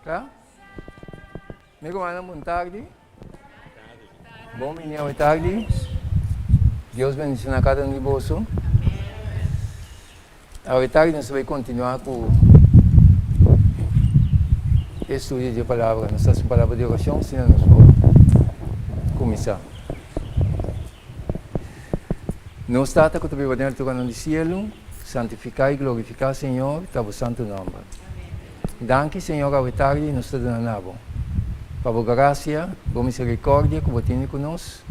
Kla? Mi rumannan bon tardi. Bon bini awe tardi. Dios bendiciona cada un di boso. Awe tardi nos ta bay continua cu e estudio di e palabra. Nos ta haci un palabra di oracion asina nos por cuminsa. Nos Tata cu ta biba den alturannan di cielo, santifica y glorifica, Señor, ta bo santo nomber. Danki, Señor, awe tardi nos ta duna na bo, pa bo gracia, bo misericordia cu bo tene cu nos.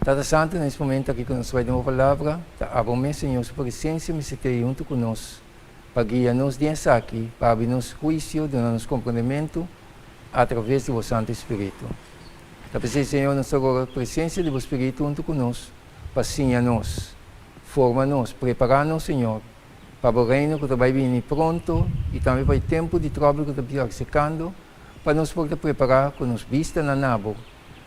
Tata Santo, na es momento aki cu nos bai den bo Palabra, ta abo mes, Señor, su presencia mester ta ei hunto cu nos, pa guia nos den esaki, pa abri nos huicio, duna nos comprendemento a traves di bo Santo Spiritu. Ta p'esei, Señor, nos ta roga presencia di bo Spiritu hunto cu nos, pa siña nos, forma nos, prepara nos, Señor, pa bo Reino ku ta bai bini pronto i tambe pa e tempu di tròbel ku ta bira aserkando, pa nos por ta prepará ku nos bistanan na bo,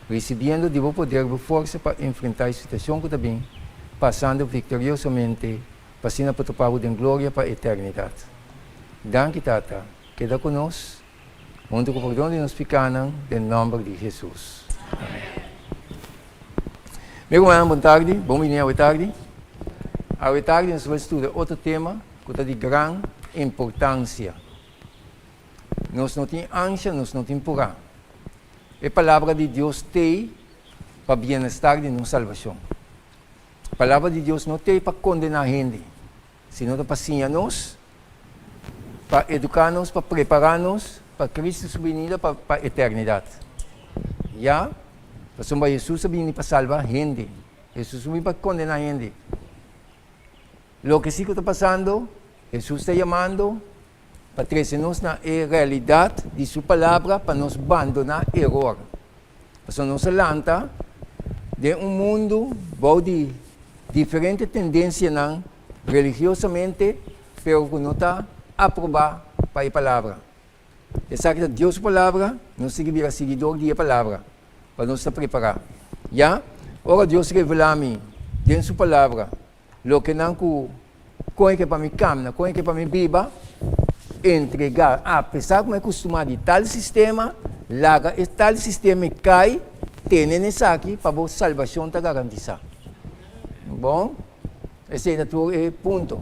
risibiendo di bo poder bo forsa pa enfrentá e situashon ku ta bin, pasando viktoriosamente pa asina por topa bo den gloria pa eternidat. Danki, Tata. Keda ku nos, huntu ku pordon di nos pikánan, den nòmber di Hesus. Amèn. Mi rumannan bon tardi, bon bini awe tardi. Awe tardi nos bai studia otro tema ku ta di gran importansia. Nos no tin ansha, nos no tin purá. E palabra di Dios t'ei pa bienestar di nos salbashon. Palabra di Dios no t'ei pa kondená hende, sino ta pa siña nos, pa eduká nos, pa prepará nos pa Cristo su binida pa pa eternidat. Ya, pasobra Hesus a bini pa salba hende. Hesus no bini pa kondená hende. Loke si ku ta pasando, Hesus ta yamando pa trese nos na e realidat di su palabra pa nos bandoná eror. Pasobra nos a lanta den un mundu bou di diferente tendensianan religiosamente pero ku no ta aprobá pa e palabra. Esaki ta Dios su palabra, nos tin ki bira siguidor di e palabra pa nos ta prepará. Ya, ora Dios revelá mi den su palabra lokenan ku kon e ke pa mi kamna, kon e ke pa mi biba, entregá, apesar ku mi a kustumá di tal sistema, laga e tal sistema e kai, tene na esaki pa bo salbashon ta garantisá. Bon, esei ta tur e punto.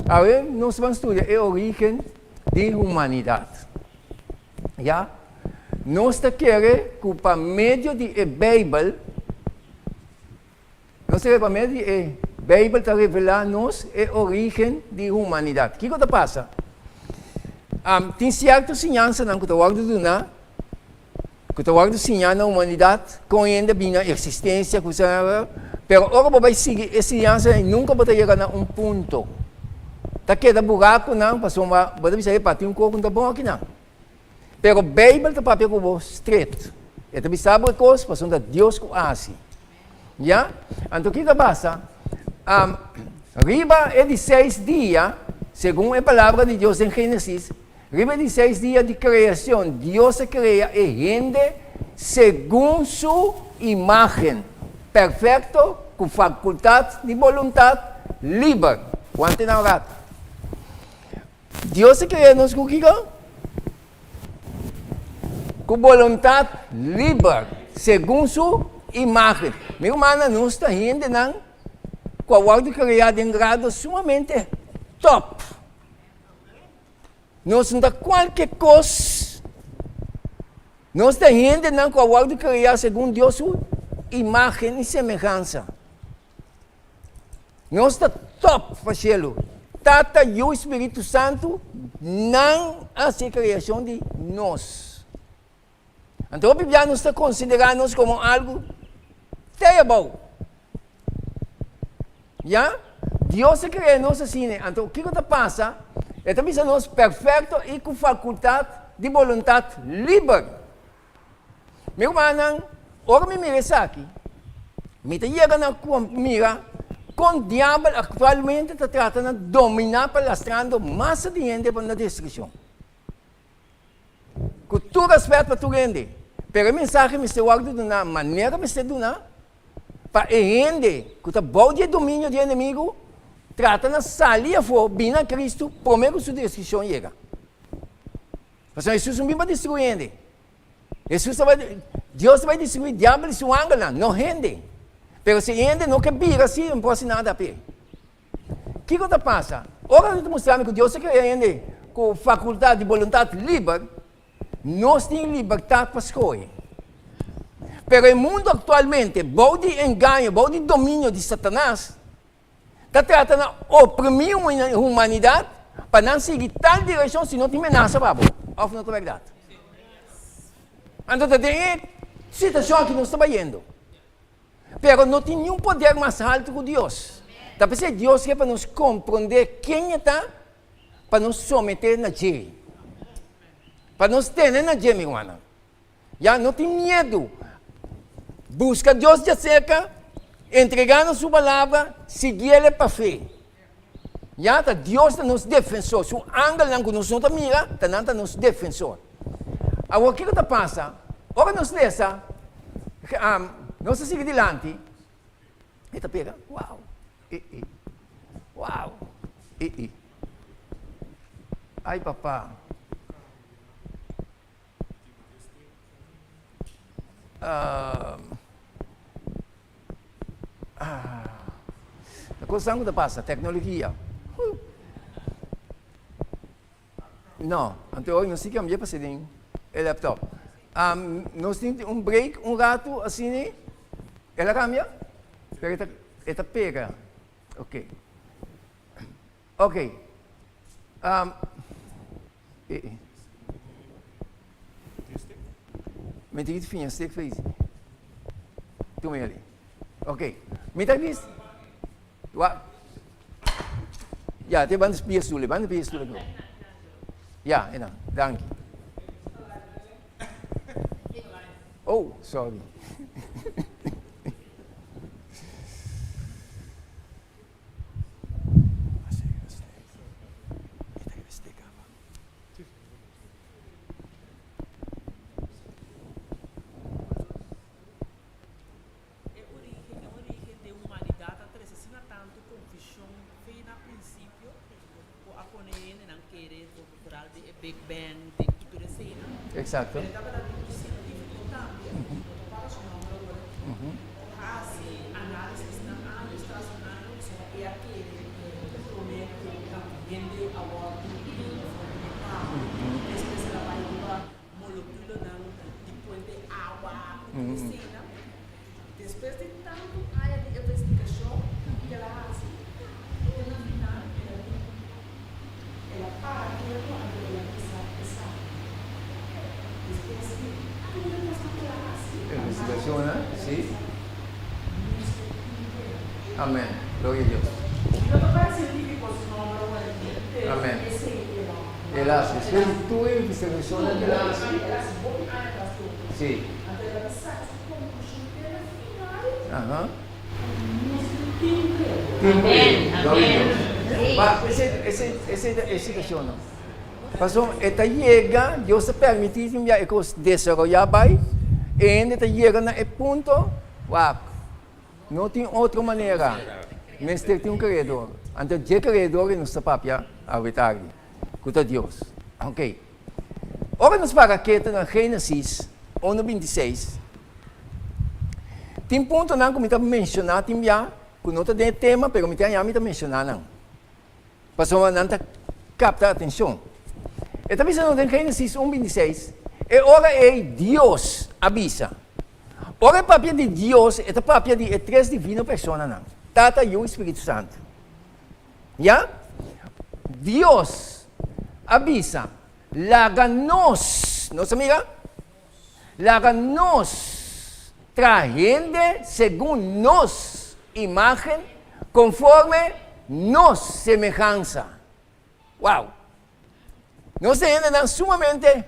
Awe nos ban studia e orígen di humanidat. Ya, nos ta kere ku pa medio di e Beibel, nos ta kere pa medio di e Beibel ta revelá nos e orígen di humanidat. Kiko ta pasa? Tin sierto siñansanan ku ta wòrdu duná, ku ta wòrdu siñá na humanidat kon hende a bini na eksistensia, ku sa, pero ora bo bai sigui e siñansanan nunka bo ta yega na un punto. Ta keda burakunan pasobra bo ta bisa, epa, tin un kos ku no ta bon akinan. Pero Beibel ta papia ku bo stret. E ta bisa bo e kos pasobra ta Dios ku a hasi. Ya? Anto kiko ta pasa? Riba e di seis dia, segun e palabra di Dios den Génesis, riba e di seis dia di kreashon, Dios a krea e hende segun su imágen, perfekto, ku fakultat di boluntat liber. Wante nan rato. Dios a krea nos ku kiko? Ku boluntat liber, segun su imágen. Mi rumannan, nos ta hendenan ku a wòrdu kreá den grado sumamente tòp. Nos no ta kualke kos. Nos ta hendenan ku a wòrdu kreá segun Dios su imágen i semehansa. Nos ta top pa shelu. Tata, Yu i Spiritu Santu, nan a hasi e kreashon di nos. Anto hopi bia nos ta konsiderá nos komo algu te abou. Ya? Dios a krea nos asina. Anto kiko ta pasa? E ta bisa nos perfekto i ku fakultat di boluntat liber. Mi rumannan, ora mi mira esaki, mi ta yega na mira kon diabel aktualmente ta trata na dominá pa lastrando masa di hende pa na destrukshon. Ku tur rèspèt pa tur hende, pero e mensahe mester wòrdu duná manera mester duná pa e hende ku ta bou di e dominio di e enemigu trata na sali afó, bini na Kristu promé ku su destrukshon yega. Pasobra Hesus no bin pa destruí hende. Hesus ta bai, Dios ta bai destruí diabel i su angelnan, no hende. Pero si hende no ke bira así, no por hasi nada p'e. Kiko ta pasa? Ora nos ta mustra mi ku Dios a krea hende ku fakultat di boluntat liber, nos tin libertat pa skohe. Pero e mundu aktualmente, bou di engaño, bou di dominio di Satanas, ta trata na oprimí humanidat pa nan sigui tal direkshon si no tin menasa pa bo òf no ta bèrdat. Anto ta den e situashon aki nos ta bayendo. Pero no tin niun poder mas haltu ku Dios. Ta p'esei Dios ke pa nos komprondé ken e ta, pa nos someté na dje. Pa nos tene na dje, mi rumannan. Ya, no tin miedu. Buska Dios djaserka, entregá na su palabra, siguiele pa fe. Ya, ta Dios ta nos defensor. Su angelnan ku nos no ta mira, ta nan ta nos defensor. Awor, kiko ta pasa? Ora nos lesa, nos ta sigui dilanti, e ta pega, wow, e e, wow, e e. Ai papa. Ta kosnan ku ta pasa, teknologia. No, anto hoy nos tin kambia pa den e laptop. Nos tin un break un ratu asina, el a kambia? Pero e ta e ta pega. Ok. Ok. Mi tin ki fiña stek feisi. Tuma e ali. Ok. Mi ta bis. Wa. Ya, te banda pia stoel, banda pia stoel aki. Ya, ena. Danki. Oh, sorry. E origen, e origen di humanidat a trese asina tantu konfushon fe na prinsipio ku a pone hendenan kere vooral den e Big Bang, den ku tur eseinan. Exacto. Pero e tabata tin un sientífiko tambe, no ta para su nòmber awor, ku hasi análisisnan años tras años pasobra e a kere promé ku hende a wòrdu for di e palu, despues el a bai riba molekulonan di puente awa ku tur eseinan. Despues di tantu aña di investigashon ku el a hasi, te na final el a bin, el a para ketu anto el a bisa esaki. Despues di tur e kosnan ku el a hasi, Investigashonnan, si. Nos ta tin Kreador. Amen. Gloria a Dios. Mi no ta para sientífiko su nomber awor aki, pero Amen. esei el a. El a hasi. Despues di tur e investigashonnan ku el a hasi. El a hasi hopi aña tras di otro. Si. Anto el a saka su konklushon te na final Aha. ku nos no tin un Kreador. Tin un Amén, Kreador. Gloria a amén. Dios. Sí. Pa esei esei esei ta e situashonnan. Pasobra e ta yega, Dios ta permití tin bia e kos desaroyá bai, e hende ta yega na e punto, wak, no tin otro manera, mester tin un Kreador. Anto dje Kreador ei nos ta papia awe tardi, ku ta Dios. Oke. Ora nos para ketu na Génesis unu 26, tin puntonan ku mi ta menshoná tin bia ku no ta den e tema, pero mi tin haña mi ta menshoná nan. Pasobra nan ta kapta atenshon. E ta bisa nos den Génesis un 26, E ora ei Dios a bisa. Ora e papia di Dios, e ta papia di e tres divino personanan, Tata, Yu i Spiritu Santu. Ya? Dios a bisa, Laga nos, nos a mira? Laga nos traha hende segun nos imágen, konforme nos semehansa. Wow! Nos ta hendenan sumamente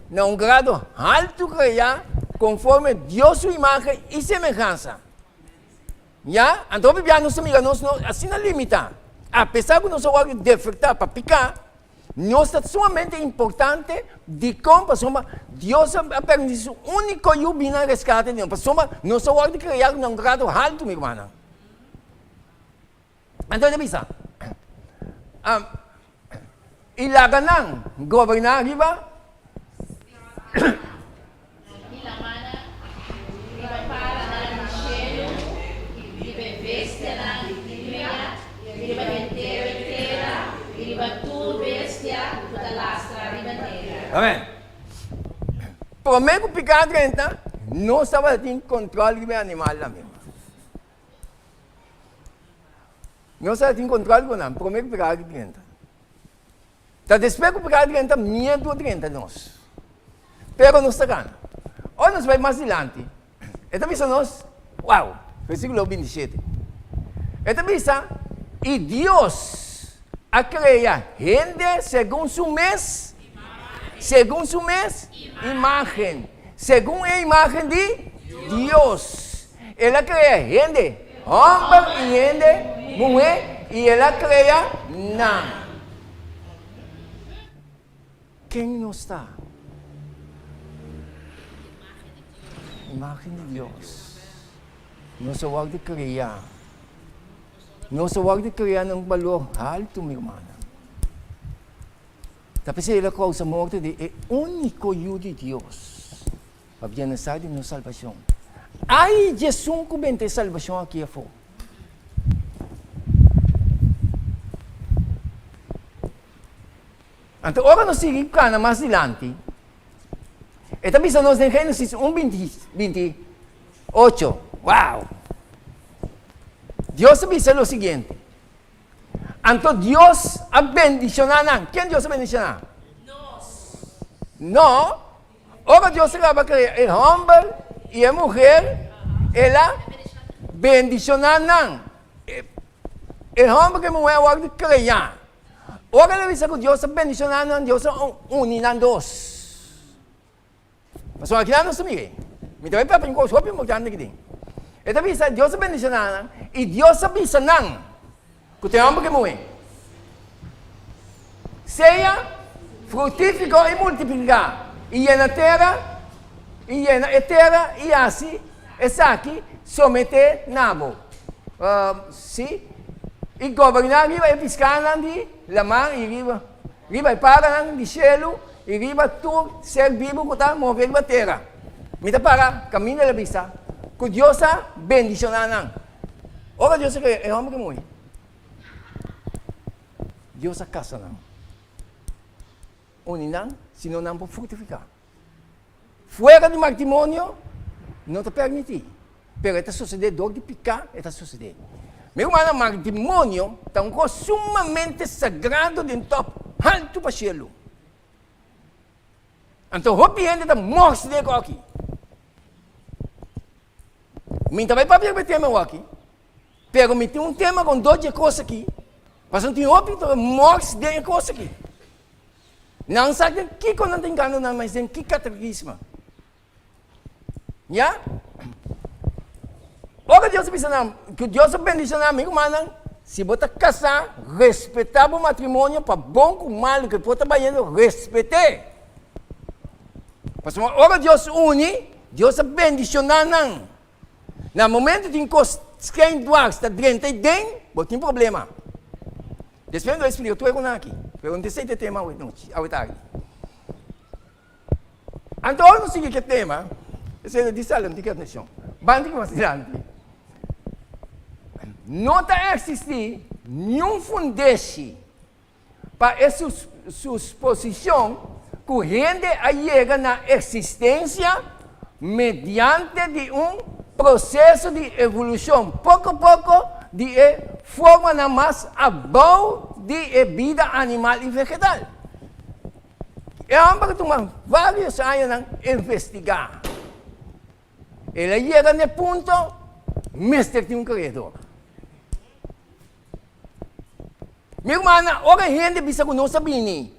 na un grado haltu kreá konforme Dios su imágen i semehansa. Ya, anto hopi bia nos ta mira nos no asina limitá. Apesar ku nos a wòrdu defektá pa piká, nos ta sumamente importante. Dikon? Pasobra Dios a permití su úniko Yu bini na reskate di nos. Pasobra nos a wòrdu kreá na un grado haltu, mi rumannan. Anto e ta bisa, I laga nan goberná riba. I lamannan, riba paranan di shelu, riba e bestianan di tera, riba henter e tera, i riba tur bestia ku ta lastra riba tera. Amen. Promé ku piká drenta, nos tabatin kòntròl riba e animalnan mismo. Nos tabatin kòntròl ku nan promé ku piká drenta. Ta despues ku piká drenta, miedu a drenta nos. Pero nos ta gana. Ora nos bai mas dilanti, e ta bisa nos, wow, versíkulo 27. E ta bisa, I Dios a krea hende segun su mes, segun su mes imágen, segun e imágen di Dios. El a krea hende hòmber i hende muhé i el a krea nan. Ken nos ta? Imágen di Dios. Nos a wòrdu kreá. Nos a wòrdu kreá na un balor haltu, mi rumannan. Ta p'esei el a kousa morto di e úniko Yu di Dios. Pa bienestar di nos salbashon. Ai djesun ku benta e salbashon aki afó. Anto ora nos sigui kana mas dilanti, e ta bisa nos den Génesis un 28, wow! Dios a bisa lo siguiente, Anto Dios a bendishoná nan. Ken Dios a bendishoná? No. Ora Dios a kaba krea e hòmber i e muher, el a bendishoná nan. E hòmber ku e muher a wòrdu kreá. Ora el a bisa ku Dios a bendishoná nan, Dios a uni nan dos. Pasobra akinan nos ta mira. Mi ta bai papia un kos hopi importante aki den. E ta bisa, Dios a bendishoná nan i Dios a bisa nan ku ta e hòmber ku e muher. Sea frutífiko i multipliká, i yena tera, i yena e tera i hasi esaki someté na bo. Sí, i goberná riba e piskánan di laman i riba riba e paranan di shelu i riba tur ser bibu ku ta move riba tera. Mi ta para kaminda el a bisa ku Dios a bendishoná nan. Ora Dios a krea e hòmber ku e muhé. Dios a kasa nan. Uni nan, sino nan por frutifiká. Fuera di matrimonio no ta permití, pero e ta sosodé dor di piká e ta sosodé. Mi rumannan, matrimonio ta un kos sumamente sagrado den tòp haltu pa shelu. Anto hopi hende ta mors den e kos aki. Mi ta bai papia ku e tema awaki. Pero mi tin un tema con dos dje cos aki, pasobra tin hopi ta mors den e cos aki. Nan sa den kico nan ta hincando nan mes, den ki catequisma. Ya? Ora Dios a bisa nan, cu Dios a bendiciona mi rumannan, si bo ta casá, respetá bo matrimonio pa bon cu malo cu por ta bayendo, respet'é. Pasobra ora Dios uni, Dios a bendiciona nan. Na momento tin kos skein dwars ta drenta ei den, bo tin problema. Despues mi lo explica tur e konan aki, pero no ta esei ta e tema awe nochi, awe tardi. Anto ora nos sigui ku e tema, esei ta di sali, no tin ki atencion. Ban tin mas dilanti. No ta existi niun fundeshi pa e susposishon ku hende a yega na eksistensia mediante di un proseso di evolushon poko poko di e formanan mas abou di e bida animal i vegetal. E hòmber a tuma vários añanan investigá. El a yega na e punto, mester tin un Kreador. Mi rumannan, ora hende bisa ku nos a bini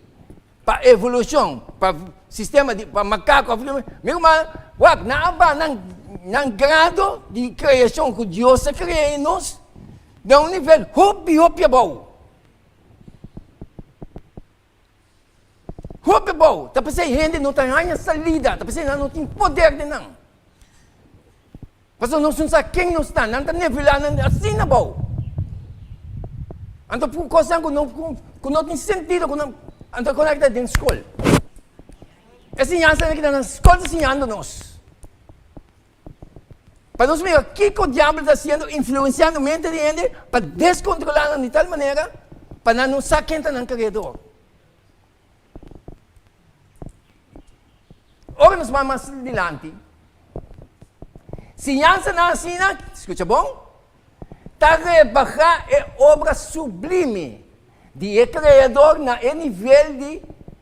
pa evolushon, pa sistema di, pa makako, mi rumannan, wak, nan a baha nan, nan grado di kreashon ku Dios a krea den nos na un nivel hopi, hopi abou. Hopi abou. Ta p'esei hende no ta haña salida, ta p'esei nan no tin poder den nan. Pasobra nos no sa ken nos ta, nan ta nevelá nan asina abou. Anto por kosnan ku no ku no tin sentido ku nan anto kon nan ta den skol. E siñansanan ki ta na skol ta siñando nos. Pa nos mira kiko diabel ta hasiendo, influensiando mente di hende pa deskontrolá nan di tal manera pa nan no sa ken ta nan Kreador. Ora nos bai mas dilanti, siñansanan asina, skucha bon, ta rebahá e obra sublime di e Kreador na e nivel di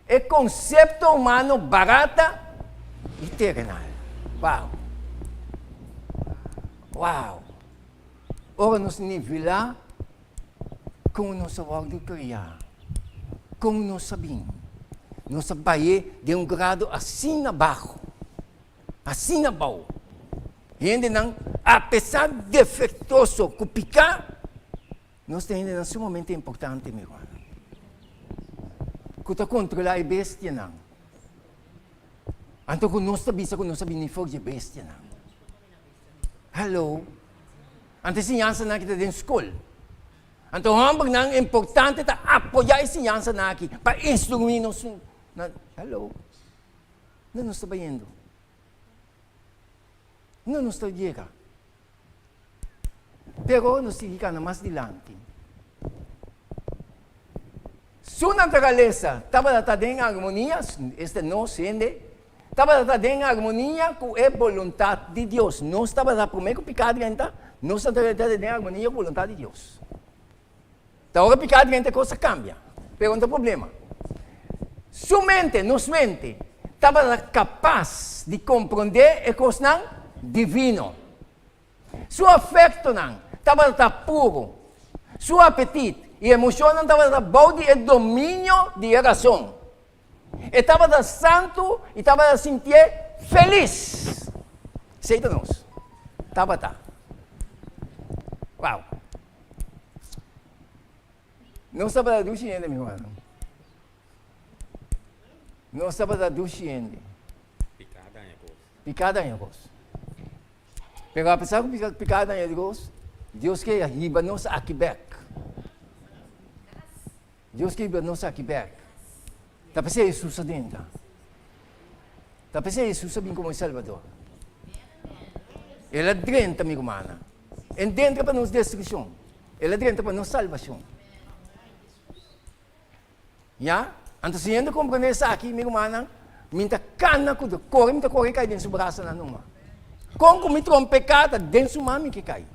e konsepto humano barata i terenal. Wow! Wow! Ora nos nivelá kon nos a wòrdu kriá, kon nos a bin, nos a bai den un grado asina baho, asina abou. Hendenan, apesar defektoso ku piká, Nos ta hendenan sumamente importante, mi rumannan, ku ta kontrolá e bestianan. Anto ku nos ta bisa ku nos a bini for di e bestianan. Hallo. Anto e siñansanan aki ta den skol. Anto hòmbernan importante ta apoyá e siñansanan aki pa instruí nos. Hallo. Unda nos ta bayendo? Unda nos ta yega? Pero nos sigui kana mas dilanti. Su naturalesa tabata ta den armonia, esta nos hende, tabata ta den armonia ku e boluntat di Dios. Nos tabata promé ku piká drenta, nos naturalesa tabata den armonia ku boluntat di Dios. Ta ora piká drenta e kos a kambia, pero no ta problema. Su mente, nos mente, tabata kapas di komprondé e kosnan divino. Su afektonan tabata puru, su apetit i emoshonnan tabata bou di e dominio di e rason. E tabata santu i tabata sintié felis. Esei ta nos. Tabata. Wow! Nos tabata dushi hende, mi rumannan. Nos tabata dushi hende. Piká daña kos. Piká daña kos. Pero apesar ku piká daña kos, Dios ke hiba nos aki bèk. Dios ke hiba nos aki bèk. Ta p'esei Hesus a drenta. Ta p'esei Hesus a bin komo e Salbador. El a drenta, mi rumannan. El drenta pa nos destrukshon. El a drenta pa nos salbashon. Ya? Anto si hende komprende esaki, mi rumannan, mi ta kana ku Dios. Kore mi ta kore kai den su brasanan numa. Kon ku mi trompeká ta den su man mi ke kai.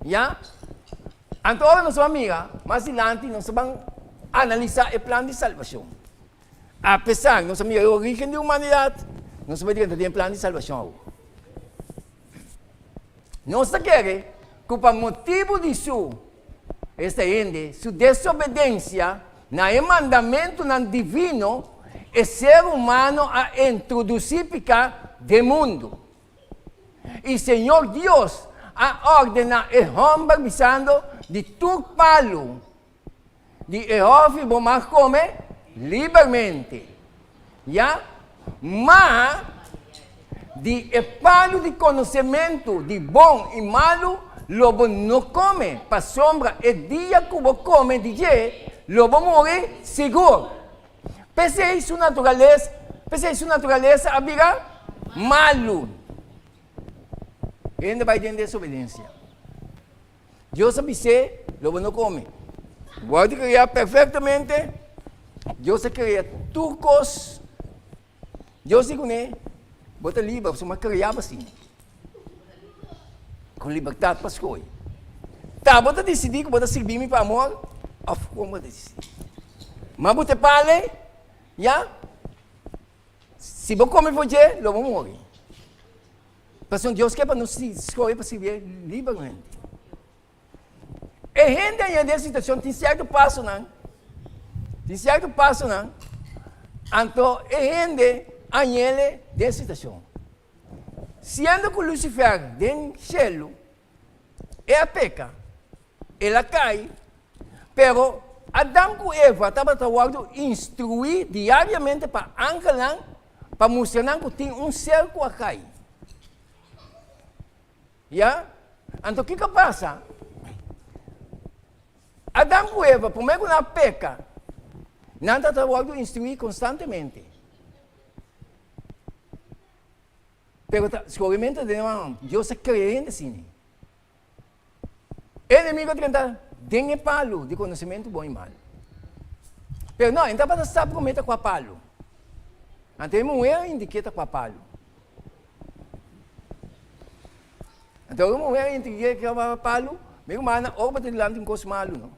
Ya? Anto ora nos a mira mas dilanti nos ta ban analisá e plan di salbashon. Apesar nos a mira e orígen di humanidat, nos ta bai drenta den e plan di salbashon awor. Nos ta kere ku pa motibu di su, esta hende, su desobedensia na e mandamentunan divino, e ser humano a introdusí piká den mundu. I Señor Dios a ordená e hòmber bisando, Di tur palu di e hòfi bo mag kome libermente. Ya, ma di e palu di konosementu di bon i malu lo bo no kome, pasobra e dia ku bo kome di dje, lo bo muri sigur. P'esei su naturalesa, p'esei su naturalesa a bira malu. Hende bai den desobedensia. Dios a bis'é, Lo bo no kome. Bo a kria perfektamente. Dios a kria tur kos. Dios di kuné, Bo ta liber, pasobra mi a kria bo asina. Ku libertat pa skohe. Ta bo ta disidí ku bo ta sirbi mi pa amor òf kon bo ta disidí? Ma bo ta pale, ya, si bo kome for dje, lo bo muri. Pasobra Dios ke pa nos skohe pa sirbié libermente. E hende a yega den situashon tin sierto pasonan, tin sierto pasonan, anto e hende a yele den situashon. Siendo ku Lucifer den shelu, e a peka, el a kai, pero Adam ku Eva tabata wòrdu instruí diariamente pa angelnan pa mustra nan ku tin un ser ku a kai. Ya? Anto kiko a pasa? Adam ku Eva, promé ku nan a peka, Nan ta ta wòrdu instruí konstantemente. Pero ta skorementu den nan, Dios a krea hende asina. E enemigo a drenta den e palu di konosementu bon i malu. Pero no, e no tabata sa promé ta kua palu. Anto e muhé a indiké ta kua palu. Anto e muhé a indiké kua palu, mi rumannan, ora bo ta dilanti un kos malu no.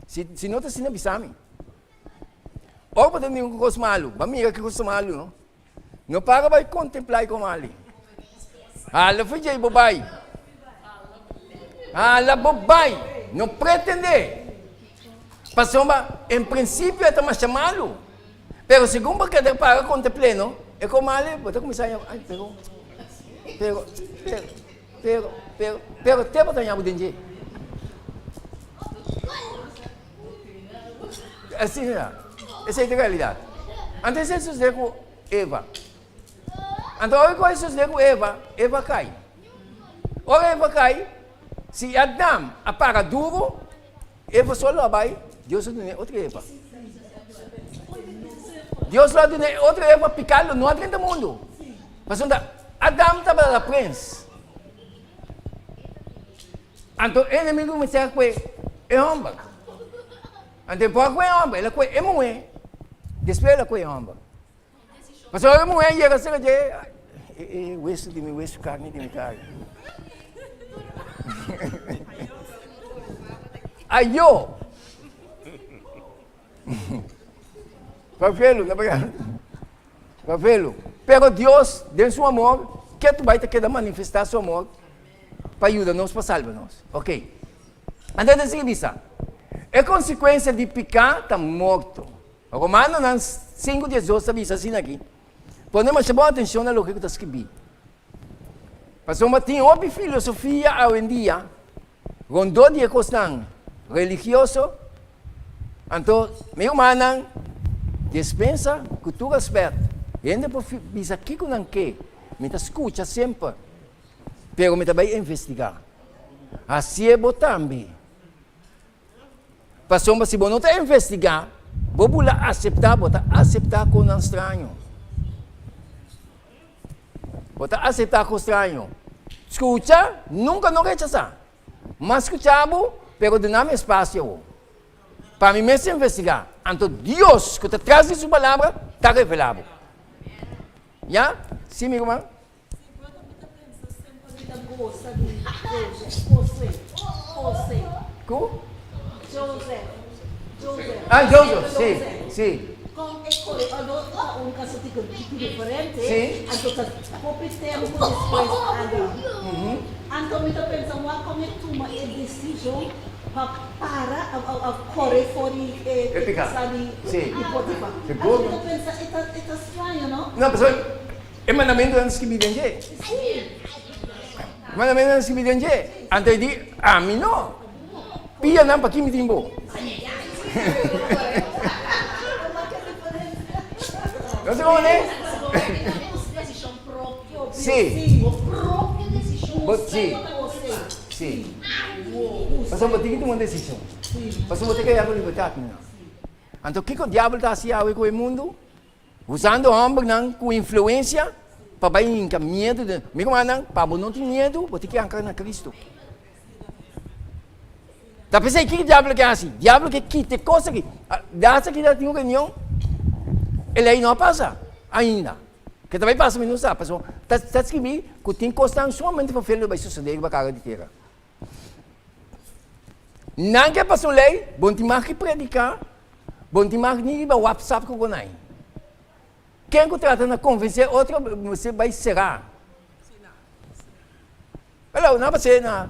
Si, si no ta asina bisa mi. Ora bo ta dilanti un kos malu, bo a mira ki kos ta malu no. No para bai kontemplá i kon ali. Hala for djei bo bai. Hala bo bai. No pretendé. Pasobra en prinsipio e ta masha malu. Pero segun bo keda para kontempl'é no, e kon mali bo ta kuminsá haña, ai pero, pero, pero, pero, pero, pero te bo ta haña bo den dje. Asina, esei ta realidat. Anto esei sosodé ku Eva. Anto ora ku a sosodé ku Eva, Eva kai. Ora Eva kai, si Adam a para duru, Eva solo a bai, Dios a dun'é otro Eva. Dios lo a dun'é otro Eva, piká lo no a drenta mundu. Pasobra Adam tabata prens. Anto e enemigu mester a kue e hòmber. Anto e por a kue e hòmber, el a kue e muhé, despues el a kue e hòmber. Pasobra ora e muhé a yega serka dje, e e wesu di mi wesu, karni di mi karni. Ayo! Pafelu, na berdad. Pafelu. Pero Dios, den su amor, ketu bai ta keda manifestá su amor pa yuda nos pa salba nos. Ok. Anto ta sigui bisa, E konsekuensia di piká ta morto. Romanonan 5:12 ta bisa asina aki. Pone masha bon atenshon na loke ku ta skibí. Pasobra tin hopi filosofia awendia rondó di e kosnan religioso. Anto, mi rumannan, despensa ku tur rèspèt, hende por bisa kiko nan ke, mi ta skucha semper. Pero mi ta bai investigá. Hasié bo tambe. Pasobra si bo no ta investigá, bo bula aseptá, bo ta aseptá konan straño. Bo ta aseptá kos straño. Skucha, nunka no rechasá. M'a skucha bo, pero duna mi espasio awor. Pa mi mes investigá. Anto Dios, ku ta tras di su palabra, ta revelá bo. Ya? Sí, mi ruman? Si bo ta ta pensa semper mi ta gosa di Joseph, Jose, Jose. Ku? Joseph, Joseph. Ah, Joseph, si, si. Kon e kore alo ta un kaso tiko tiki diferente, Si. anto ta hopi tempu despues Adam. Anto mi ta pensa wak kon e tuma e desishon pa para of kore for di e E pika. kasa di Si. di Potifar. Sigur. Anto mi ta pensa e ta e ta straño no? No, pasobra E mandamentunan skibí den dje. E mandamentunan skibí den dje. Anto e di, Ami no. Pianan pa ki mi tin bo? No se como ne? Sí. Bo, sí. Sí. Pasobra bo tin ki tuma un desishon. Pasobra bo ta keda ku libertat, mi no. Anto kiko diabel ta hasi awe ku e mundu? Usando hombernan ku influensia pa bai hinka miedu den. Mi rumannan, pa bo no tin miedu, bo tin ke ankra na Kristu. Ta p'esei kiko diablo ke hasi? Diablo ke kita e kos aki. Lasta ki ta tin un reunion, e lei no a pasa ainda. Ke ta bai pasa mi no sa, pasobra ta ta skribí ku tin kosnan sumamente ferfel lo bai sosodé riba kara di tera. Nan ke pasa un lei, bo no tin mag ki prediká, Bo no tin mag ni riba wapsap ku konai. Ken ku trata na konvensé otro mester bai será. Hello, nan a pas'é na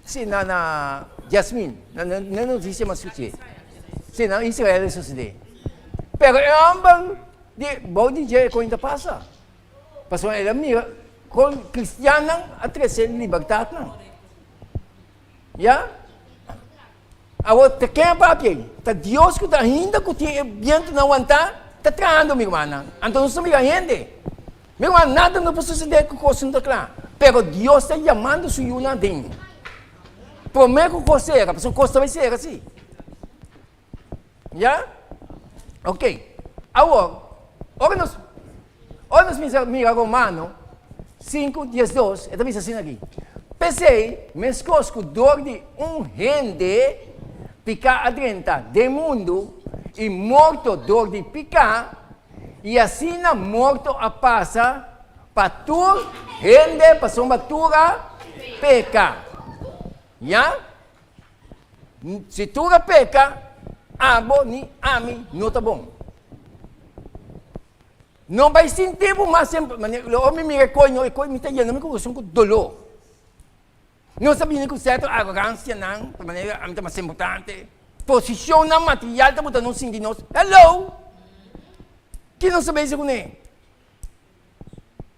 si na na Jasmine, na na notisia mas skuché. Si na Israel e sosodé. Pero e hòmber di bou di dje e koin ta pasa. Pasobra el a mira kon kristiannan a trese libertatnan. Ya? Awor, ta ken a papia ei? Ta Dios ku ta ainda ku tin e bientunan wantá ta trahando, mi rumannan. Anto nos ta mira hende. Mi ruman, nada no por sosodé ku kos no ta kla. Pero Dios ta yamando su yunan aden. Promé ku kos sera, pasobra kos ta bai sera si. Ya? Ok. Awor, ora nos, ora nos misa mira Romano 5, 12, e ta bisa asina aki, P'esei, meskos ku dor di un hende piká a drenta den mundu, i morto dor di piká, i asina morto a pasa pa tur hende pasobra tur a peka. Ya? Si tur a peka, abo ni ami no ta bon. No bai sinti bo mas semper, manera ora mi mira e koi no, e koi mi ta yena mi kurason ku doló. Nos ta bini ku sierto arogansianan, pa manera ami ta mas importante, posishonnan material ta buta nos sinti nos, hello! Ki nos ta bezig kuné?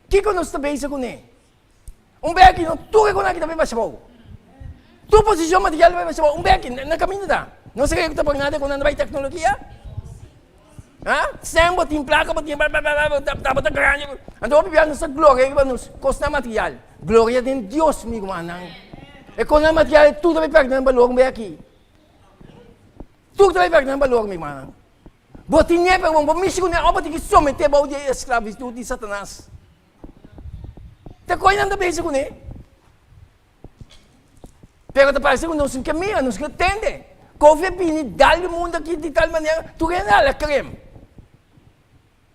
Kiko nos ta bezig kuné? Un beki no tur e konaki ta bai basha bou. Tur posishon material ta bai basha bou. Un beki na kaminda ta. No sa ke ta por nada ku nan ta bai teknologia. Ha? Sem bo tin plaka bo tin bla bla bla bla ta bo ta grandi. Anto hopi bia nos ta gloria riba nos kosnan material. Gloria den Dios mi rumannan. E kosnan material tur ta bai pèrdè nan balor un beki. Tur ta bai pèrdè nan balor mi rumannan. Bo tin ne pero bo mishi ku ne òf bo tin ki someté bou di e esklavitud di Satanas. Ta koe nan ta bezig kuné. Pero ta parse ku nos no ke mira, nos no ke tende. Kofi a bini dal e mundu aki di tal manera, tur hende a hala krem.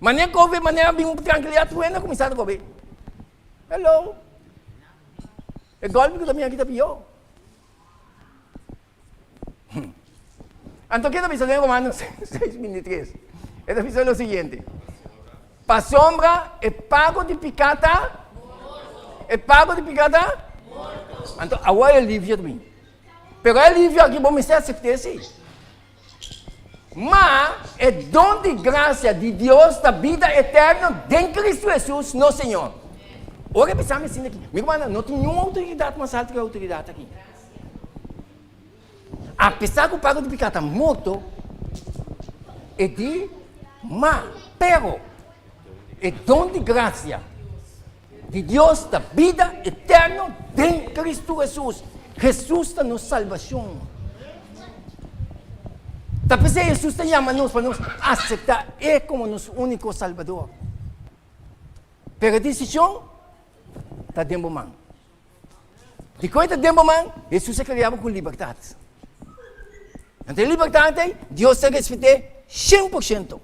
Manera kofi, manera a bin un trankilidat, tur hende a kuminsá ta kobe. Hello. E gòlpi ku ta bini aki ta pió. Anto ke ta bisa den Romanos 6, 23? E ta bisa lo siguiente, Pasobra e pago di piká ta? E pago di piká ta? Anto awor e alivio ta bin. Pero e alivio aki bo mester asept'é si. Ma e don di grasia di Dios ta bida eterno den Cristo Hesus nos Señor. Ora e bisa mi asina aki, mi rumannan, no tin niun outoridat mas alto ku e outoridat aki. Apesar ku pago di piká ta morto, e di, Ma, pero, e don di grasia di Dios ta bida eterno den Kristu Hesus. Hesus ta nos salbashon. Ta p'esei Hesus ta yama nos pa nos aseptá E komo nos úniko Salbador. Pero e desishon ta den bo man. Dikon e ta den bo man? Hesus a krea bo ku libertat. Anto e libertat ei, Dios ta respet'é 100%.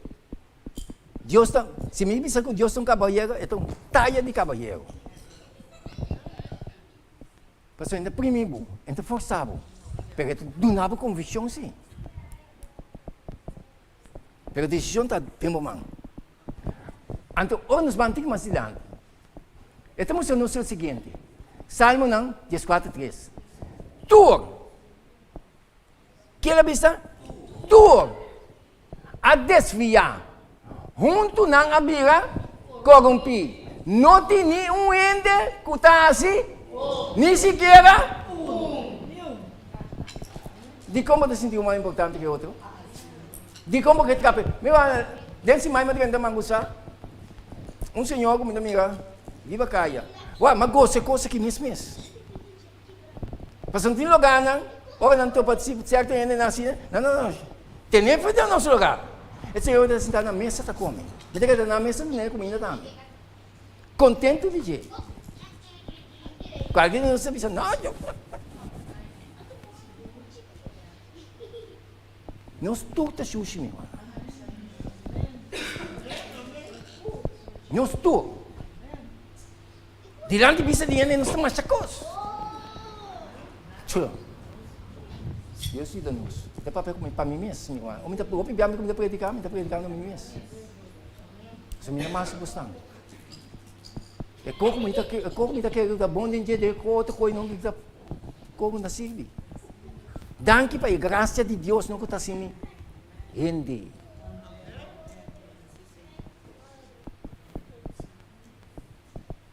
Dios ta, si mi bisa ku Dios ta un kabayero, e ta un taya di kabayero. Pasobra e ta primi bo, e ta forsa bo, pero e ta duna bo konvikshon sí. Pero desishon ta den bo man. Anto ora nos ban tiki mas dilanti, e ta mustra nos lo siguiente, Salmonan dieskuater tres, Tur, kel a bisa? Tur a desviá, huntu nan a bira korumpí, no tin ni un hende ku ta hasi ni sikiera un. Dikon bo ta sinti bo mas importante ke otro? Dikon bo ke trape? Mira, den siman mi a drenta Mangusa, un señor ku mi ta mira riba kaya. Wak, mi a gosa e kos aki mes mes. Pasobra no tin lugarnan, ora nan topa sierto hendenan asina, nan no, no, tene frente na nos lugar. E señor ta sinta na mesa ta kome. Mi ta keda na mesa ta tene kuminda tambe. Kontentu di dje. Kualke di nos ta bisa, no, yo. Nos tur ta shushi, mi hermano. Nos tur. Dilanti bista di hende nos ta masha kos. Tjua. Dios yuda nos. Mi ta papia ku mi pa mi mes, mi hermano. Mi ta hopi bia mi ku mi ta prediká, mi ta prediká na mi mes. So mi no mas bosnan. E koko mi ta e koko mi ta kere ta bon den dje, den e otro koi no ta koko no ta sirbi. Danki pa e grasia di Dios no ku ta hasi mi hende.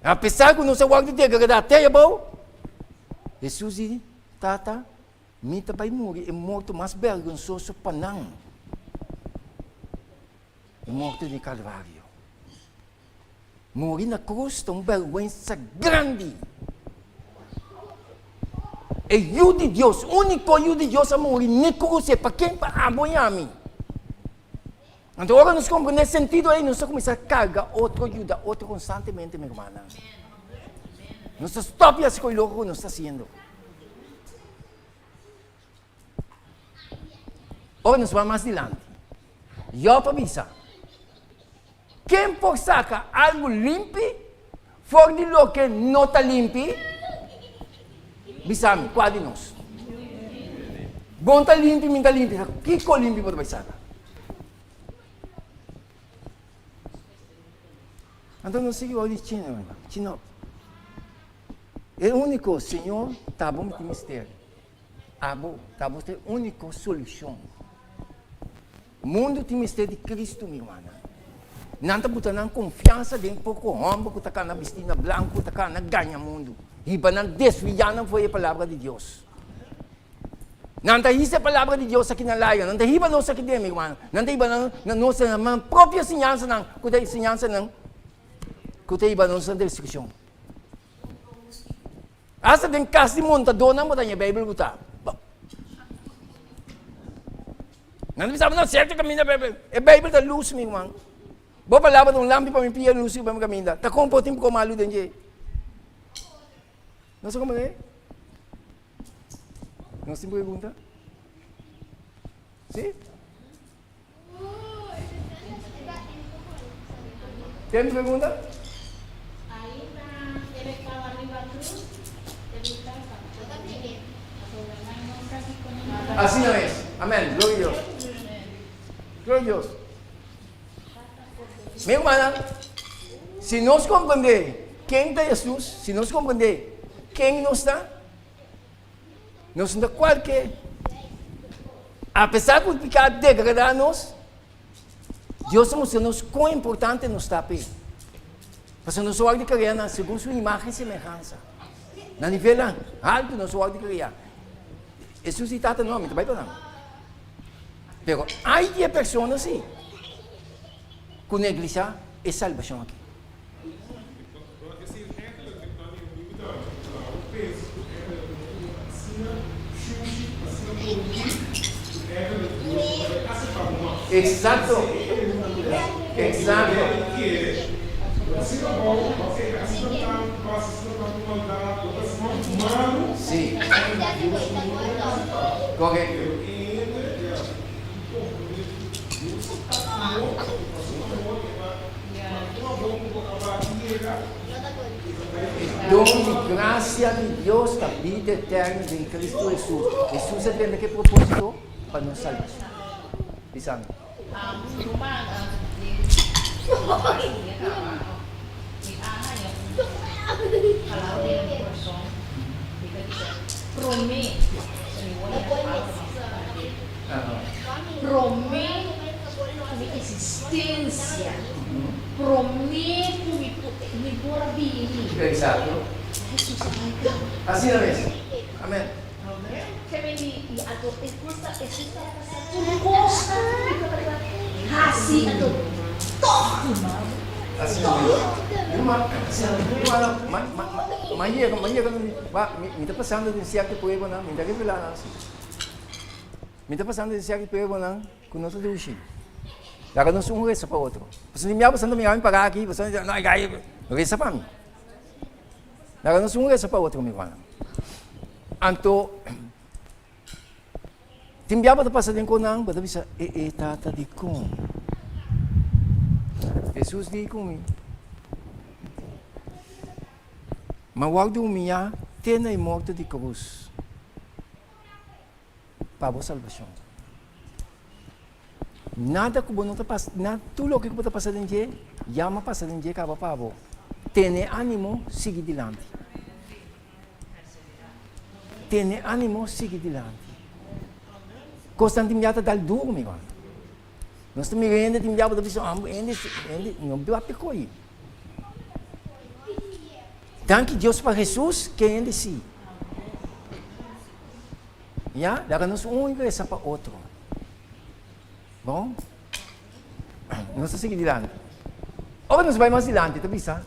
Apesar ku nos a wòrdu degradá te abou, Hesus di, Tata, mi ta bai muri e morto mas bergonsoso pa nan. E morto di Kalvario. Muri na krus ta un bèrgwensa grandi. E Yu di Dios, úniko Yu di Dios a muri n'e krus ei. Pa ken? Pa abo i ami. Anto ora nos komprendé e sentido ei, nos ta kuminsá karga otro, yuda otro konstantemente, mi rumannan. Nos ta stòp di hasi kos loko ku nos ta hasiendo. Ora nos bai mas dilanti, Jòb a bisa, Ken por saka algu limpi for di loke no ta limpi? Bisa mi, kua di nos? Bo ta limpi, mi ta limpi. Kiko limpi bo ta bai saka? Anto nos sigui wou di chino, mi ruman, chino. E úniko, Señor, ta bo mi tin mester. Abo ta bo ta e úniko solushon. Mundu tin mester di Kristu, mi rumannan. Nan ta buta nan konfiansa den poko hòmber ku ta kana bistí na blanku, ku ta kana gaña mundu, hiba nan desviá nan for e Palabra di Dios. Nan ta hisa e Palabra di Dios aki na laira, nan ta hiba nos aki den, mi rumannan. Nan ta hiba nan na nos nan propio siñansanan, ku ta e siñansanan ku ta hiba nos na destrukshon. Asta den kas di montadónan bo ta haña Beibel ku ta. Nan ta bisa bo no sierto kaminda Beibel. E Beibel ta lus, mi ruman. Bo palabra ta un lampi pa mi pia, lus riba mi kaminda. Ta kon por tin poko malu den dje? Nos a komprendé? Nos tin pregunta? Sí? Tin pregunta? Asina mes. Amen. Gloria a Dios. Gloria a Dios. Mi hermana, si nos comprende ken ta Jesús, si nos comprende ken nos ta, Nos no ta kualke. Apesar ku piká a degradá nos, Dios ta mustra nos kon importante nos ta p'e. Pasobra nos a wòrdu kreá na segun su imágen i semehansa. Na nivelnan haltu nos a wòrdu kreá. Hesus di Tata, No, mi ta bai pa nan. Pero ai di e persona si ku neglishá e salbashon aki. Exacto. Exacto. Sí. Correcto. E don di gracia di Dios ta bida eterno den Cristo Hesus. Hesus a bini ke proposito? Pa nos salbacion. Bisa mi. Existencia prome cu mi mi por a bini. Exacto. Jesus a bai cama. Asina mes. Amen. Ke men di y ato e cos ta Jesus tabata sa tur cos cu mi tabata haci ato toch Asina mes. Ruman, ruman, ma, ma, ma, ma yega, ma yega na mi, ma mi, mi ta pasando den cierto pruebanan, mi ta revela nan si. Mi ta pasando den cierto pruebanan ku no ta dushi. Laga nos un resa pa otro. Pasobra mi a pasando mi a para aki, pasobra no gai resa pa mi. Laga nos un resa pa otro, mi rumannan. Anto tin bia bo ta pasa den konan, bo ta bisa e e tata dikon? Hesus di ku mi, Mi a wòrdu humiyá te na e morto di krus. pa bo salbashon. Nada ku bo no ta pasa, na tur loke ku bo ta pasa den dje, ya mi a pasa den dje kaba pa bo. Tene ánimo, sigui dilanti. Tene ánimo, sigui dilanti. Kosnan tin bia ta dal duru, mi ruman. Nos ta mira hende tin bia bo ta bisa, ah, hende, hende no bia pekoi. Danki Dios pa Hesus, ke hende si. Ya, laga nos un resa pa otro. Bon? Nos ta sigui dilanti. Ora nos bai mas dilanti, ta bisa,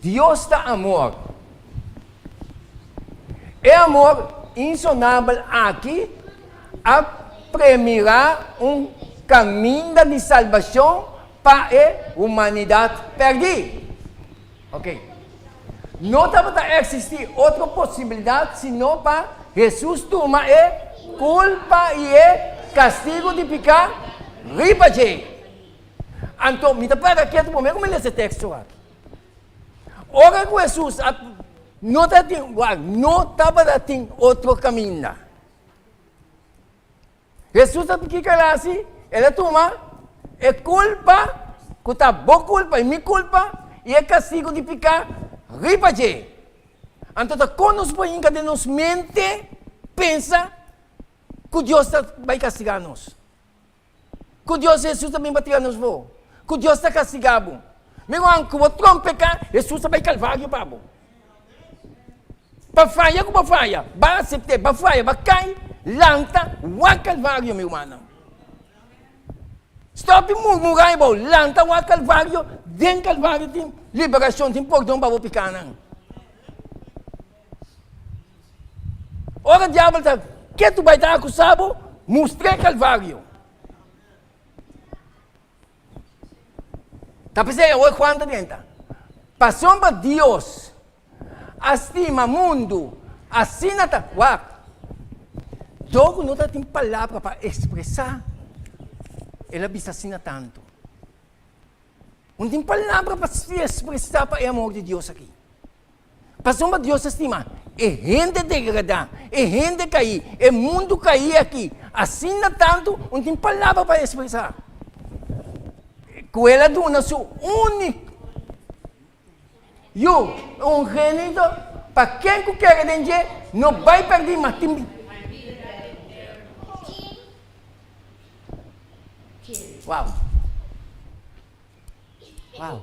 Dios ta amor. E amor insonabel aki a premirá un. kaminda di salbashon pa e humanidat pèrdí. Ok. No tabata eksistí otro posibilidat sino pa Hesus tuma e kulpa i e kastigu di piká riba dje. Anto, mi ta para ketu promé ku mi lesa e teksto aki. Ora ku Hesus a no tabatin, wak, no tabata tin otro kaminda. Hesus a kiko el a hasi? El a tuma e kulpa ku ta bo kulpa i mi kulpa i e kastigu di piká riba dje. Anto ta kon nos por hinka den nos mente pensa ku Dios ta bai kastigá nos? Ku Dios Hesus ta bin pa tira nos for? Ku Dios ta kastigá bo? Mi ruman, ku bo trompeká, Hesus ta bai Kalvario pa bo. Pa faya ku bo faya, ba asept'é, ba faya, ba kai, lanta, wak Kalvario, mi rumannan. Stòp di murmurá i bo lanta wak Kalvario, den Kalvario tin liberashon, tin pordon pa bo pikánan. Ora diabel ta ketu bai ta akusá bo, mustr'é Kalvario. Ta p'esei awor Juan ta drenta. Pasobra Dios a stima mundu asina ta, wak, dor ku no ta tin palabra pa ekspresá, el a bisa asina tantu. No tin palabra pa ekspresá pa e amor di Dios aki. Pasobra Dios a stima e hende degradá, e hende kaí, e mundu kaí aki, asina tantu, un tin palabra pa ekspresá, ku el a duna su úniko Yu ungenito, pa ken ku kere den dje no bai pèrdí, ma tin. Wow! Wow!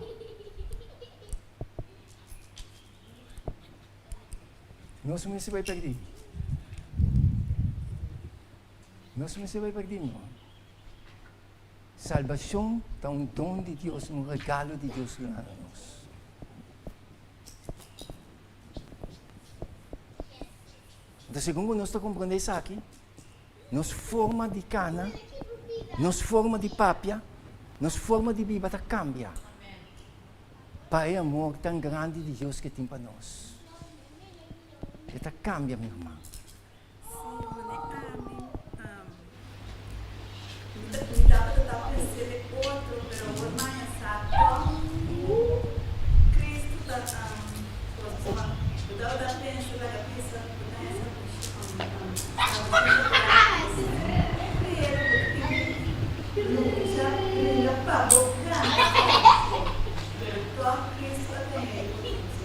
Nos mester bai perdí. Nos mester bai perdí, mi hermano. Salbacion ta un don di Dios, un regalo di Dios duna na nos. Entonces, segun ku nos ta komprendé esaki, nos forma di kana, nos forma di papia, nos forma di biba ta kambia. Pa e amor tan grandi di Dios ke tin pa nos. E ta kambia, mi ruman.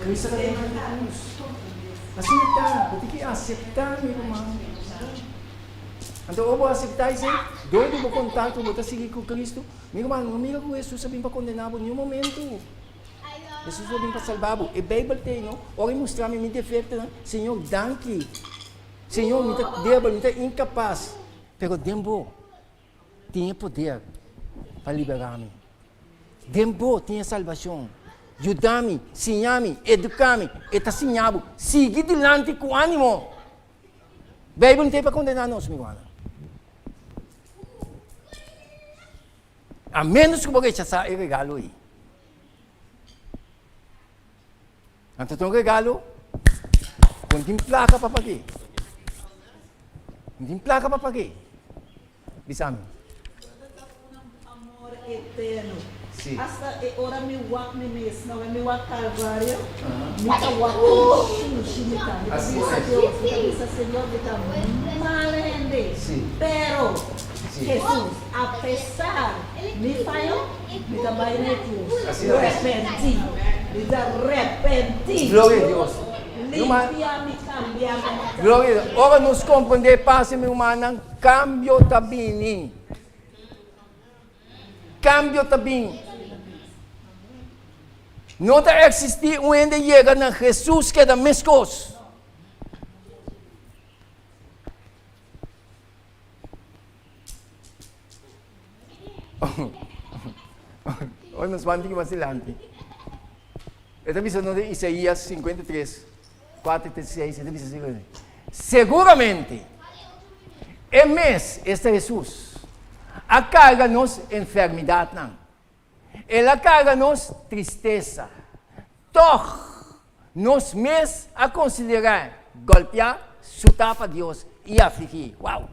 Cristo ta den e cruz. Asina ta, bo tin ki acepta, mi ruman. Anto ora bo acepta esey, door di bo contacto bo ta sigui cu Cristo, mi ruman, no mira cu Jesus a bin pa condena bo niun momento. Jesus a bin pa salba bo. E Bijbel ta ey, no? Ora e mustra mi mi defectonan, Señor, danki. Señor, mi ta debel, mi ta incapas, pero den bo tin e poder pa libera mi. Den bo tin e salbacion. Yuda mi, siña mi, educa mi. E ta siña bo. Sigui dilanti cu animo. Bijbel no ta ey pa condena nos, mi rumannan. A menos cu bo rechasa e regalo ey. Anto ta un regalo ku no tin plaka pa pag'é. No tin plaka pa pag'é. Bisa mi. Ta un amor eterno. Si. Hasta e ora mi wak mi mes, no mi wak Calvario, mi ta wak kon shushi mi ta. Mi ta bisa Dios, mi ta bisa Señor, mi ta mal hende. Si. Pero Jesus, a pesar mi fayo, Mi ta bai na e cruz. Repentí. Mi ta repentí. Gloria a Dios. Limpia mi, cambia mi. Gloria a Dios. Ora nos comprende e pase, mi rumannan, cambio ta bini. Cambio ta bini. No ta existi un hende yega na Jesus keda mescos. Oi nos ban tiki mas dilanti. E ta bisa nos den Isaías 53, 4 te 6, e ta bisa asina, Seguramente, e mes, esta Hesus, a karga nos enfermidatnan. El a karga nos tristesa. Tòg, nos mes a konsider'é gòlpiá, sutá pa Dios i afligí. Wow!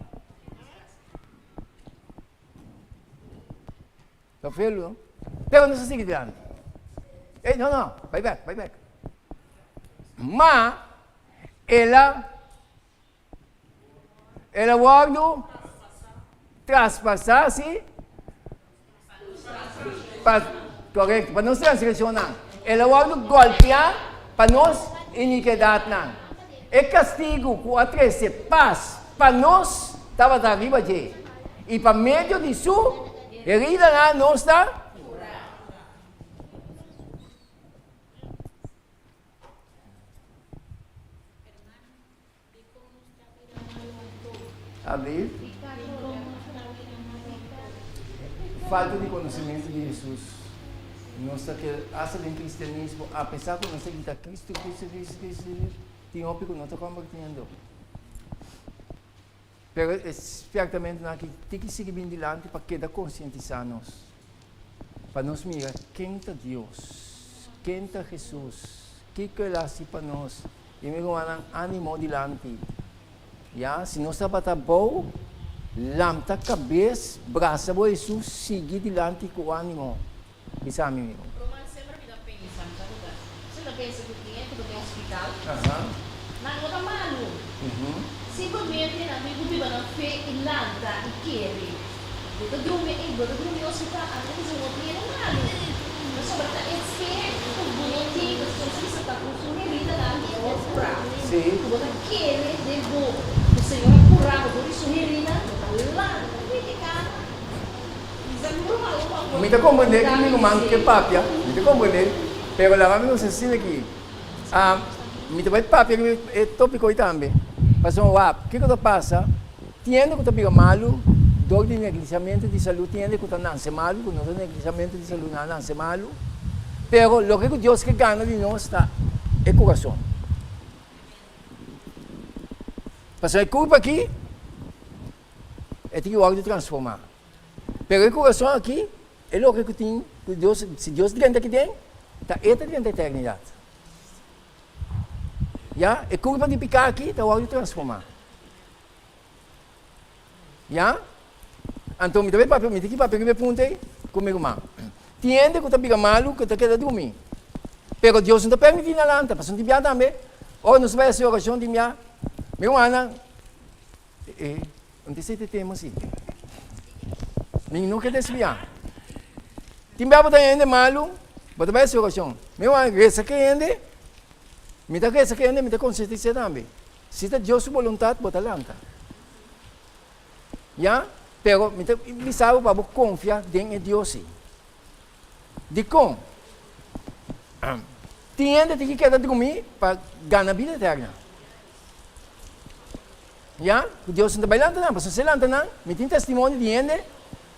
Ta felu, no? Pero nos a sigui dilanti. Ey, no, no, bai bèk, bai bèk. Ma el a, el a wòrdu traspasá, si? Pa, korekto, pa nos transgresionnan. El a wòrdu gòlpiá pa nos inikidatnan. E kastigu ku a trese pas pa nos tabata riba dje, i pa medio di su heridanan nos ta kurá. Abril. Falta di konosementu di Hesus. Nos ta keda asta den kristianismo, apesar ku nos ta grita Kristu, Kristu, Kristu, Kristu, Kristu, tin hopi ku no ta kombertiendo. Pero e spièrtamentunan aki tin ki sigui bin dilanti pa keda konsientisá nos, pa nos mira ken ta Dios, ken ta Hesus, kiko el hasi pa nos, i mi rumannan ánimo dilanti. Ya, si nos tabata bou, lamta kabes, brasa bo Hesus, sigui dilanti ku ánimo. Bisa mi amigo. Ruman semper mi ta pensa, mi ta duda. Semper ta pensa ku tin hende ku den hospital, nan no ta malu. Simplemente nan tin ku biba nan fe i lanta i kere. Bo ta drumi ei, bo ta drumi hospital, ami ta bisa no tin hende malu. Pasobra ta e fe ku bo no tin, pasobra nos bisa ta ku su heridanan bo ta kura. Ku bo ta kere den bo, ku Señor a kura bo dor di su herida, bo ta lanta di e kama. Mi ta comprende cu mi ruman ke papia, mi ta comprende, pero laga mi nos asina aki. Mi ta bai papia riba e topico ei tambe. Pasobra wak, kico ta pasa? Tin hende cu ta bira malu dor di neglishamentu di salud, tin hende cu ta nance malu, cu no ta neglishamentu di salud, nan a nance malu. Pero loke cu Dios ke gana di nos ta e curason. Pasobra e curpa aki. E tin ki wòrdu transformá. Pero e kurason aki, e loke ku tin ku Dios, si Dios drenta aki den, ta e ta drenta eternidat. Ya, e kurpa di piká aki ta wòrdu transformá. Ya? Anto mi ta bai papia, mi tin ki papia riba e punto ei ku mi ruman. Tin hende ku ta bira malu ku ta keda drumi. Pero Dios no ta permití nan lanta, pasobra tin bia tambe, ora nos ta bai hasi orashon tin bia, mi rumannan, E un ta esei tema si. Mi no ke desviá. Tin bia bo ta hende malu, bo ta bai hasi orashon. Mi wak resa ke hende, mi ta resa ke hende, mi ta konsientis'é tambe. Si ta Dios su boluntat, bo ta lanta. Ya? Pero mi ta bisa bo pa bo konfia den e Dios ei. Dikon? Tin hende tin ki keda drumí pa gana bida eterna. Ya, ku Dios no ta bai lanta nan, pasobra si e lanta nan, mi tin testimonio di hende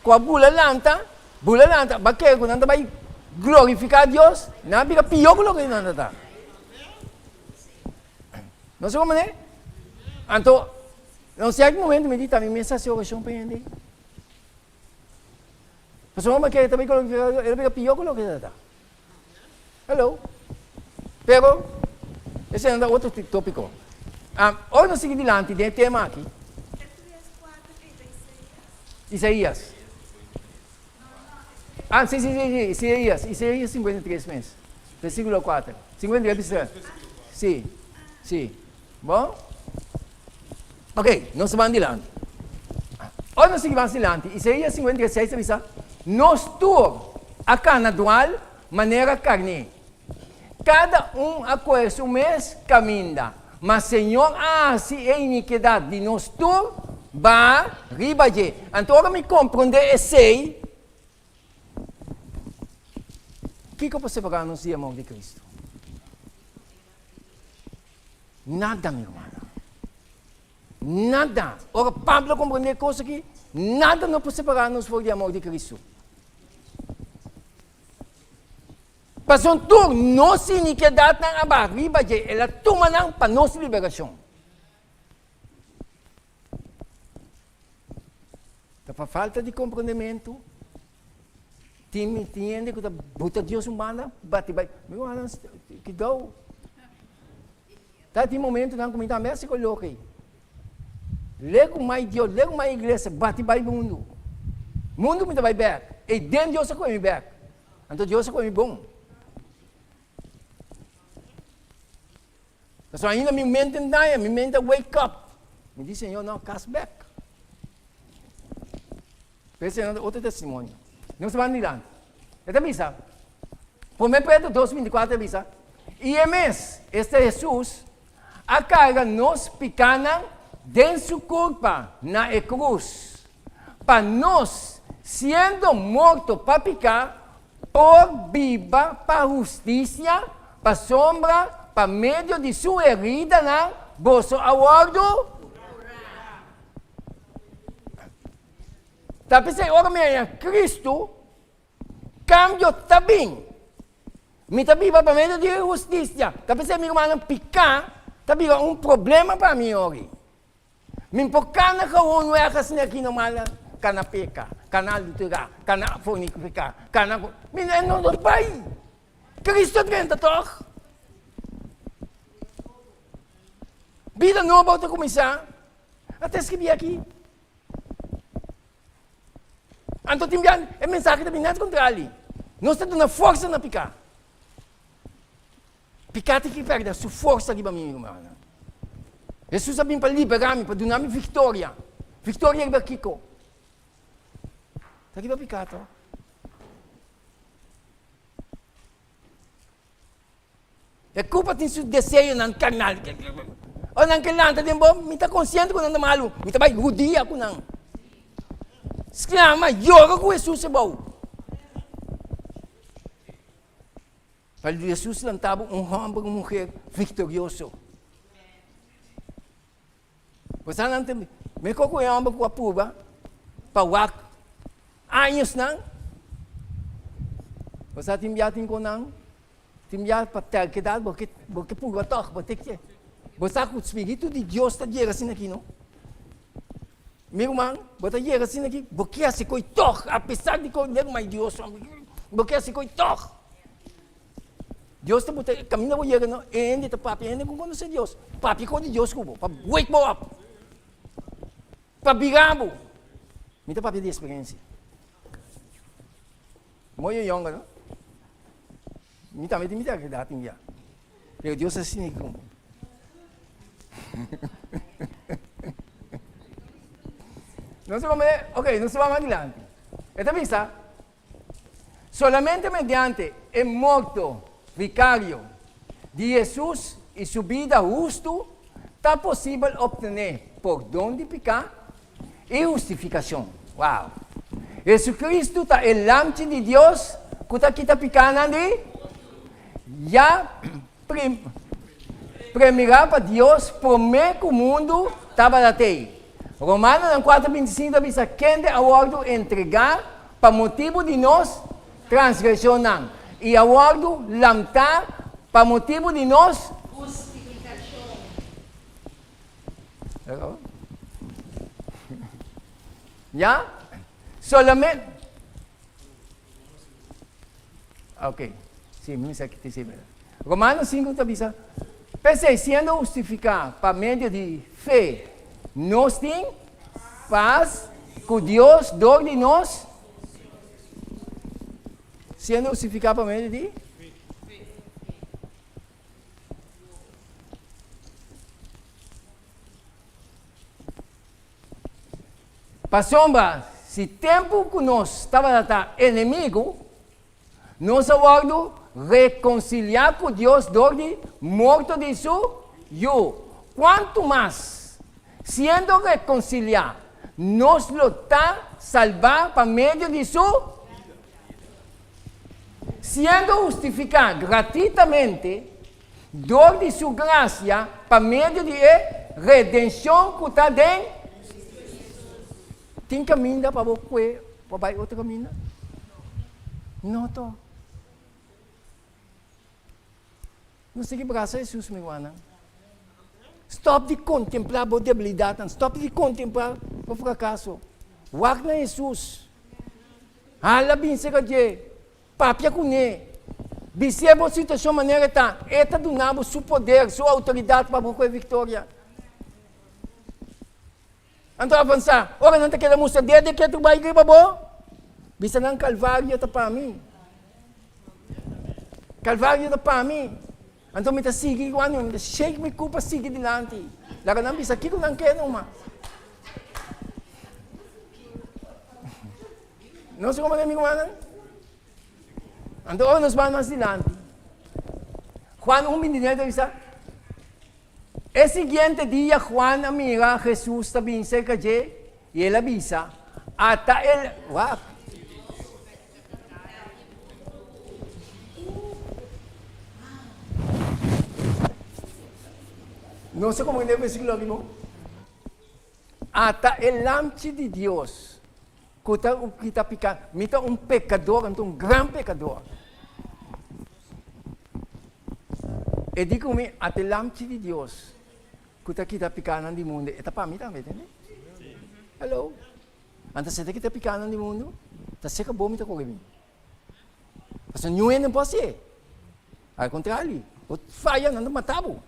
ku a bula lanta, bula lanta, ba kere ku nan ta bai glorifiká Dios, nan a bira pió ku loke nan ta ta. No sa komo ne? Anto, na un sierto momento mi di, ta mi mes hasi orashon pa e hende ei. Pasobra ora mi kere ta bai glorifiká Dios, el a bira pió ku loke ta ta. Hello. Pero, esei no ta otro tópiko. Ora nos sigui dilanti den e tema aki. Isaías. Ah, si, si, si, si, Isaías, Isaías 53 mes. Versíkulo 4. 53 bisa. Si, si. Bon? Ok, nos ta ban dilanti. Ora nos sigui mas dilanti, Isaías 56 ta bisa, Nos tur a kana dual manera karné. Kada un a kohe su mes kaminda, ma Señor a hasi e inikidat di nos tur baha riba dje. Anto ora mi komprondé esei, kiko por separá nos di amor di Kristu? Nada, mi rumannan. Nada. Ora Pablo a komprendé e kos aki, nada no por separá nos for di amor di Kristu. Pasobra tur nos inikidatnan a baha riba dje, el a tuma nan pa nos liberashon. Ta. Pa falta di komprondementu, tin mi tin hende ku ta buta Dios un banda, bati bai. Mi wak kidou. Ta tin momentunan ku mi tambe a hasi loke ei. Legu mai Dios, legu mai iglesia, bati bai mundu. Mundu mi ta bai bek. Ei den Dios a kohe mi bek. Anto Dios a kohe mi bon. Pasobra ainda mi mente daña, mi mente a wake up. Mi di Señor, no, kas bek. Pero esei no ta otro testimonio. Nos ta ban dilanti. E ta bisa, Promé Pedro dos bintikuater ta bisa, I e mes, esta Hesus, a karga nos pikánan den su kurpa na e krus, pa nos, siendo morto pa piká, por biba pa hustisia, pasobra pa medio di su heridanan boso a wòrdu Ta p'esei ora mi haña Kristu, kambio ta bin. Mi ta biba pa medio di e hustisia. Ta p'esei mi rumannan piká ta bira un problema pa mi ori. Mi por kana gewoon wèg asina aki normal kana peka, kana adulterá, kana fornifiká, kana mi no no bai. Kristu a drenta tòg. Bida nobo ta kuminsá. A ta eskribí aki. Anto tin bia e mensahe ta bin nèt kontrali. Nos ta duna forsa na piká. Piká tin ki pèrdè su forsa riba mi, mi rumannan. Hesus a bin pa liberá mi, pa duna mi viktoria. Viktoria riba kiko? Ta riba piká to. E kurpa tin su deseonan karnal. Ora nan ke lanta den bo, mi ta konsiente ku nan ta malu. Mi ta bai hudia ku nan. Sklama, yora ku Hesus ebou. Pa Hesus lanta bo un hòmber, un muher viktorioso. Bo sa nan ta mehor ku e hòmber ku a purba pa wak añosnan. Bo sa tin bia tin kon nan tin bia pa terkedat bo ke bo ke purba tòg bo te ke. Bo sa ku spiritu di Dios ta yega asina aki no. Mi ruman bo ta yega asina aki bo ke hasi koi tòg apesar di ku mai Dios bo ke hasi koi tòg. Dios ta buta kaminda bo yega no, e hende ta papia, e hende ku konosé Dios, papia kos di Dios ku bo, pa wake bo up, pa bira bo. Mi ta papia di eksperensia. Moyo yonga no, mi tambe tin mi edat tin bia, pero Dios a siña ku mi. Nos a ok, nos a bai mas dilanti. E ta bisa. Solamente mediante e morto vicario di Hesus i su bida hustu ta posibel obtené pordon di piká i hustifikashon. Wow! Jesucristo ta e Lamchi di Dios ku ta kita pikánan di ya Premirá pa Dios promé ku mundu tabata tei. Romanonan kuater bintisintu ta bisa kende a wòrdu entregá pa motibu di nos transgreshonnan i a wòrdu lamtá pa motibu di nos Hustifikashon. Ya? Solamente. Ok, si, mi mester kita esei berdad. Romanos sinku ta bisa, P'esei, siendo hustifiká pa medio di fe, nos tin pas ku Dios dor di nos Siendo hustifiká pa medio di Pasobra si tempu ku nos tabata ta enemigu, nos a wòrdu rekonsiliá ku Dios dor di morto di su Yu, kuantu mas, siendo rekonsiliá, nos lo ta salbá pa medio di su Siendo hustifiká gratuitamente dor di su grasia pa medio di e redenshon ku ta den Tin kaminda pa bo kue pa bai otro kaminda? No to. Nos tin ki brasa Hesus, mi rumannan. Stòp di kontemplá bo debilidatnan, stòp di kontemplá bo frakaso. Wak na Hesus. Hala bin serka dje. Papia kuné. Bis'é bo situashon manera e ta. E ta duna bo su poder, su outoridat pa bo kohe viktoria. Anto avansá. Ora nan ta keda mustra dede ke tur bai riba bo, bisa nan, Kalvario ta pa mi. Kalvario ta pa mi. Anto mi ta sigui igual, mi ta shake mi ku pa sigui dilanti. Laga nan bisa kiko nan ke numa. No sé como mi rumannan. Anto ora nos bai mas dilanti. Juan 1:29 ta bisa, E siguiente dia Juan a mira Jesus ta bin serka dje, i el a bisa, Ata e. Wak. No sa komo e versíkulo aki bo. Ata e Lamchi di Dios ku ta kita piká. Mi ta un pekador, anto un gran pekador. E di ku mi, Ata e Lamchi di Dios ku ta kita pikánan di mundu. E ta pa mi tambe, tende? Hello. Anto si e ta kita pikánan di mundu, ta seka bo mi ta kore bin. Pasobra niun hende no por hasié. Al kontrario, bo faya, nan ta mata bo.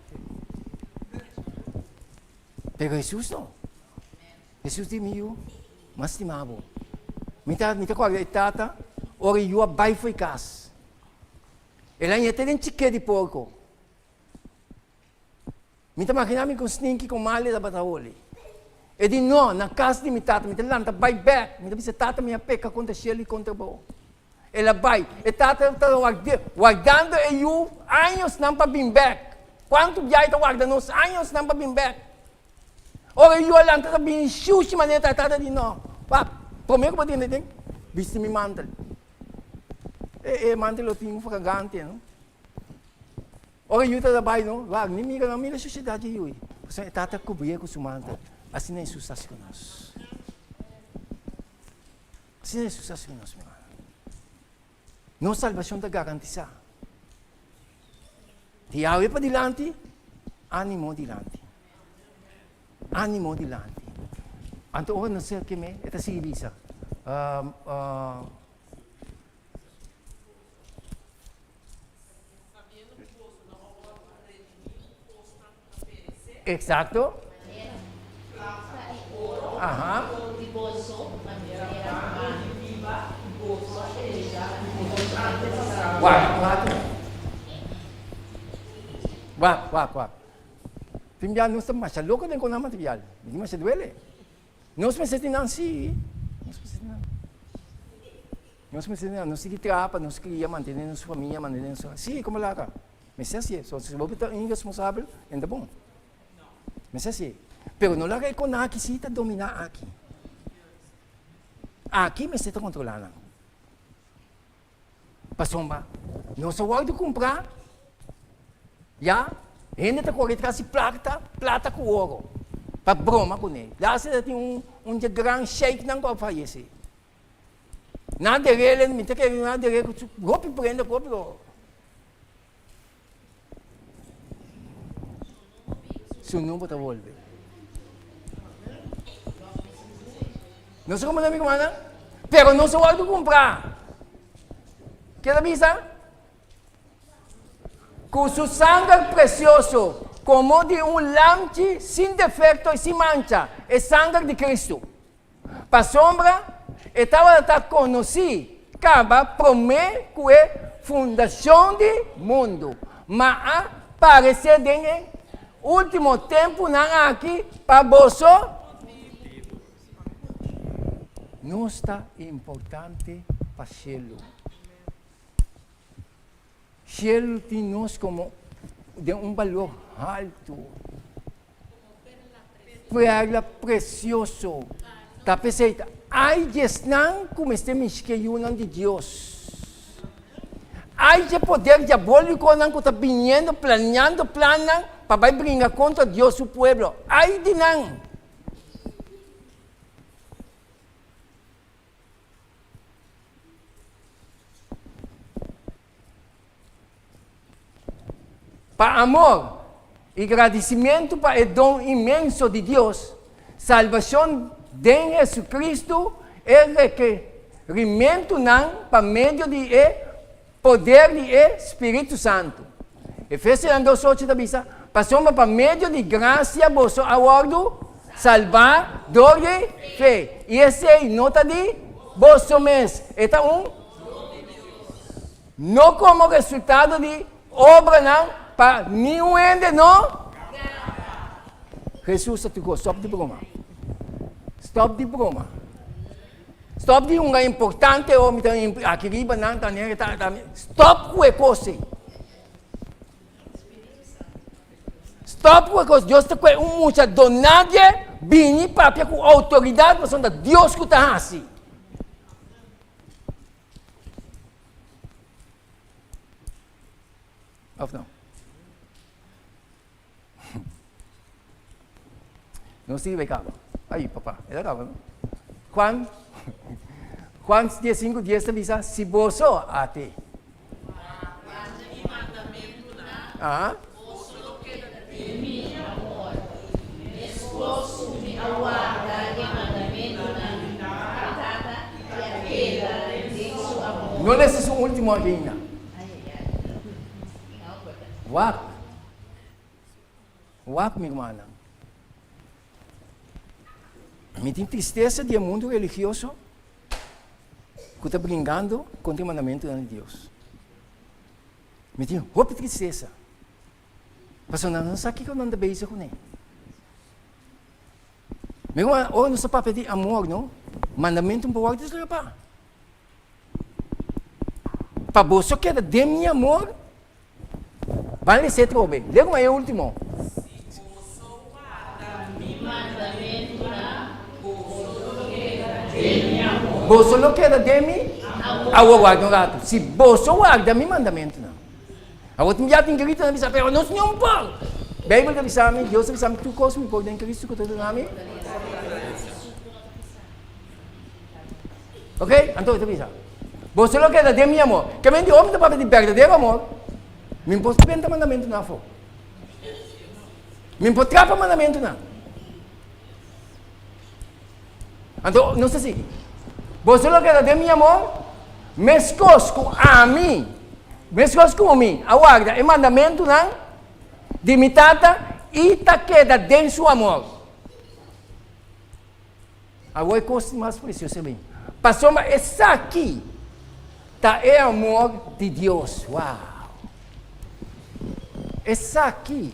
Pero Hesus no. Hesus di, Mi yu, m'a stima bo. Mi ta, mi ta kòrda e tata ora e yu a bai for e kas. El a yeta den chiké di porko. Mi ta maginá mi kon stinky, kon mal e tabata holi. E di, No, na kas di mi tata mi ta lanta bai bèk. Mi ta bisa, Tata, mi a peka kontra shelu i kontra bo. El a bai. E tata ta wardando e yu añosnan pa bin bèk. Kuantu biaha e ta warda nos añosnan pa bin bèk? Ora e yu a lanta ta bini shushi manera ta tata di, No, wak, promé ku bo drenta den, bisti mi mantel. E e mantel lo tin un fragante, no? Ora yu ta bai no, wak, ni mira no mira shushidat di yu. Pasobra e tata kubrié ku su mantel. Asina Hesus ta hasi ku nos. Asina Hesus ta hasi ku nos, mi hermano. Nos salbashon ta garantisá. Di awe padilanti, ánimo dilanti. Ánimo dilanti. Anto ora nos ser keme, e ta sigui bisa, Sabiendo ku boso no a wòrdu redimí ku kosnan ku ta peresé. Eksakto. Plata i oro. Aha. For di boso manera Manera di biba ku boso a heredá di boso antepasadonan. Wak, wak. Wak, wak, wak. Tin bia nos ta masha loko den kos nan material. Mi tin masha duele. Nos mester tin nan sí. Nos mester tin nan. Nos mester tin nan. Nos tin ki traha pa nos kria, mantené nos famia, mantené nos. Sí, komo laka. Mester hasié. So, si bo ta iresponsabel, e no ta bon. Mester hasié. Pero no laga e kona aki sí ta dominá aki. Aki mester ta kontrolá nan. Pasobra nos a wòrdu kumprá, ya, hende ta kore tras di plata, plata ku oro, pa broma kuné. Laatste ta tin un un dje gran sheiknan ku a fayesé. Nan a der'é, mi ta kere nan a der'é ku su hopi prenda ku hopi oro. Su number ta bolbe. No sé como mi hermana, pero no se wòrdu kumprá. Ke ta bisa? Ku su sanger presioso, komo di un lamchi sin defekto i sin mancha, e sanger di Kristu. Pasobra e tabata konosí kaba promé ku e fundashon di mundu, ma a paresé den e último tempunan aki pa boso. Nos ta importante pa shelu. Shelu tin nos komo den un balor haltu. Perla presioso. Ta p'esei ta ai di esnan ku mester mishke yunan di Dios. Ai di e poder diabólikonan ku ta biniendo planeando plannan pa bai bringa kontra Dios su pueblo. Ai di nan! Pa amor i gradisimentu pa e don inmenso di Dios, salbashon. den Jesucristo e rekerimentunan pa medio di e poder di e Spiritu Santu. Efesionan dos ocho ta bisa, Pasobra pa medio di grasia boso a wòrdu salbá dor di fe, i esei no ta di boso mes, e ta un no komo resultado di obranan pa niun hende no Hesus a tuko, stòp di broma. Stòp di broma. Stòp di hunga importante oh mi ta aki riba nan ta nere ta ta stòp ku e kos ei. Stòp ku e kos Dios ta kue un mucha donadie bini papia ku outoridat pasobra ta Dios ku ta hasi. Of no? Nos sigui bai kaba. Ai, papá, e ta kaba, no? Juan, Juan 15, 10 ta bisa, si boso ate. Aha. Mi amor, meskos ku mi a warda e mandamentunan di mi Tata i a keda den su amor. No lesa su último ainda. Wak. Wak, mi rumannan. Mi tin tristesa di e mundu religioso ku ta bringando kontra e mandamentunan di Dios. Mi tin hopi tristesa. Pasobra nan no sa kiko nan ta bezig kuné. Mi ruman, ora nos ta papia di amor, no? Mandamentu por wòrdu diskrepá. Pa boso keda den mi amor, ban lesa e trobe. Lei kuma e ultimo. Si boso warda mi mandamentunan, boso lo keda den mi amor. Boso lo keda den mi amor. Awor warda un ratu. Si boso warda mi mandamentunan. Awor tin bia tin grito nan bisa, pero nos no por. Beibel ta bisa mi, Dios ta bisa mi, tur kos mi por den Cristo ku ta duna mi. Ok, anto e ta bisa, Boso lo keda den mi amor. Ke men di hopi ta papia di berdadero amor, mi por spenta mandamentunan afó. Mi por trapa mandamentunan. Anto nos ta sigui, Boso lo keda den mi amor, meskos ku ami, meskos ku mi a warda e mandamentunan di mi Tata i ta keda den su amor. Awor e kos mas presioso bin. Pasobra esaki ta e amor di Dios. Wow! Esaki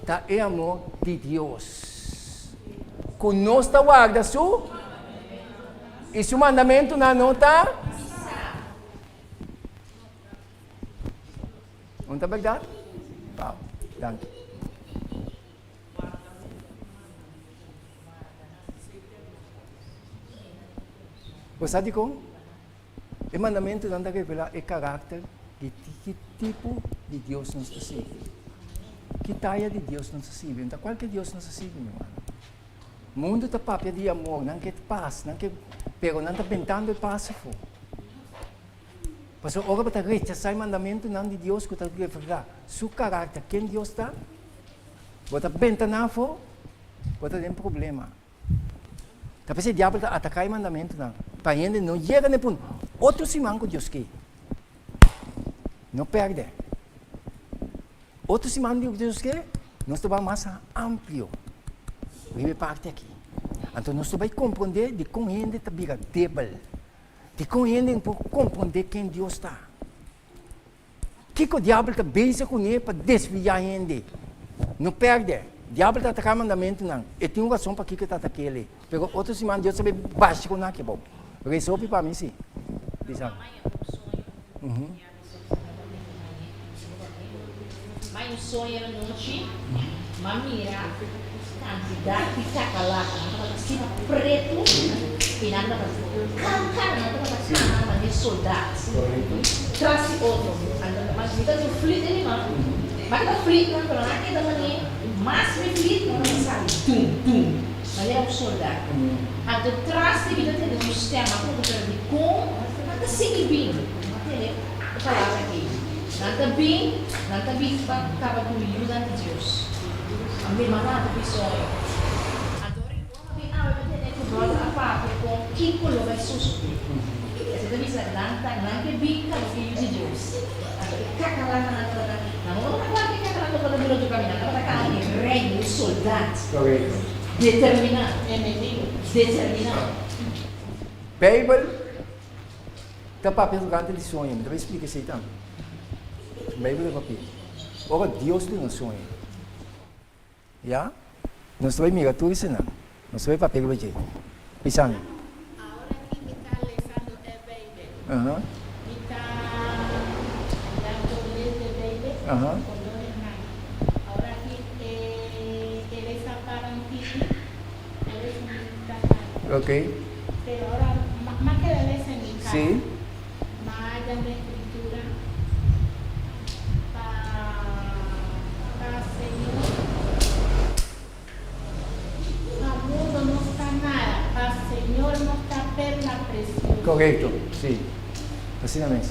ta e amor di Dios. Ku nos ta warda su i su mandamentunan no ta Un ta bèrdat? Wow, danki. Bo sa dikon? E mandamentunan ta revelá e karakter di ki tipo di Dios nos ta sirbi. Ki taya di Dios nos ta sirbi. No ta kualke Dios nos ta sirbi, mi hermano. Mundu ta papia di amor, nan ke pas, nan ke, pero nan ta bentando e pas afó. Pasobra ora bo ta rechasá e mandamentunan di Dios ku ta revelá su karakter, ken Dios ta, Bo ta benta nan afó, bo ta den problema. Ta p'esei diabel ta ataká e mandamentunan, pa hende no yega na e punto. Otro siman ku Dios ke, no pèrdè. Otro siman ku Dios ke, nos ta bai mas amplio riba e parti aki. Anto nos ta bai komprondé dikon hende ta bira debel, dikon hende no por komprondé ken Dios ta. Kiko diabel ta bezig kuné pa desviá hende? No pèrdè. Diabel ta ataká mandamentunan. E tin un rason pakiko e ta atak'é el. Pero otro siman Dios ta bai basha ku nan aki abou. Resa hopi pa mi si. Bisa. Mai un soño anochi, m'a mira kantidat di kakalaka. Nan tabata asina pretu i nan tabata kanka, nan tabata kana manera soldat. Tras di otro. Anto mas mi ta tin flit den mi man, mi a keda flit nan, pero nan a keda manera mas mi flit nan tabata sali dum dum manera un soldat. Anto tras di mi ta tende un stèm, a puntra pero dikon nan ta sigui bin? Mi a tende e palabra aki, Nan ta bin, nan ta bin pa kaba ku yunan di Dios. A mi mama ta bisoño. Anto ora mi bin awe mi a tende. God a papia kon kiko lo bai sosodé. Esei ta bisa nan ta nan ke bin ta loke yu di Dios. Anto e kakalakanan tabata, nan no tabata kla ku e kakalaka tabata bira otro kaminda, nan tabata kana di rei, di soldat. Determiná. Determiná. Beibel ta papia tokante di soño. Mi ta bai splika esei tambe. Beibel ta papia. Ora Dios duna soño. Ya, nos ta bai mira tur eseinan. Nos ta bai papia riba dje. Bisa mi. Ahora ki mi ta lesando e Beibel, mi ta dando les de Beibel con dos hermano. Ahora ki e e lesa para un tiki, por eso mi ta canta. Pero ahora m'a keda lesa en mi cas. M'a haya mi escritura pa pa Señor. Pa mundo no sta nada, pa Señor no sta perla precioso. Correcto, sí. Asina mes.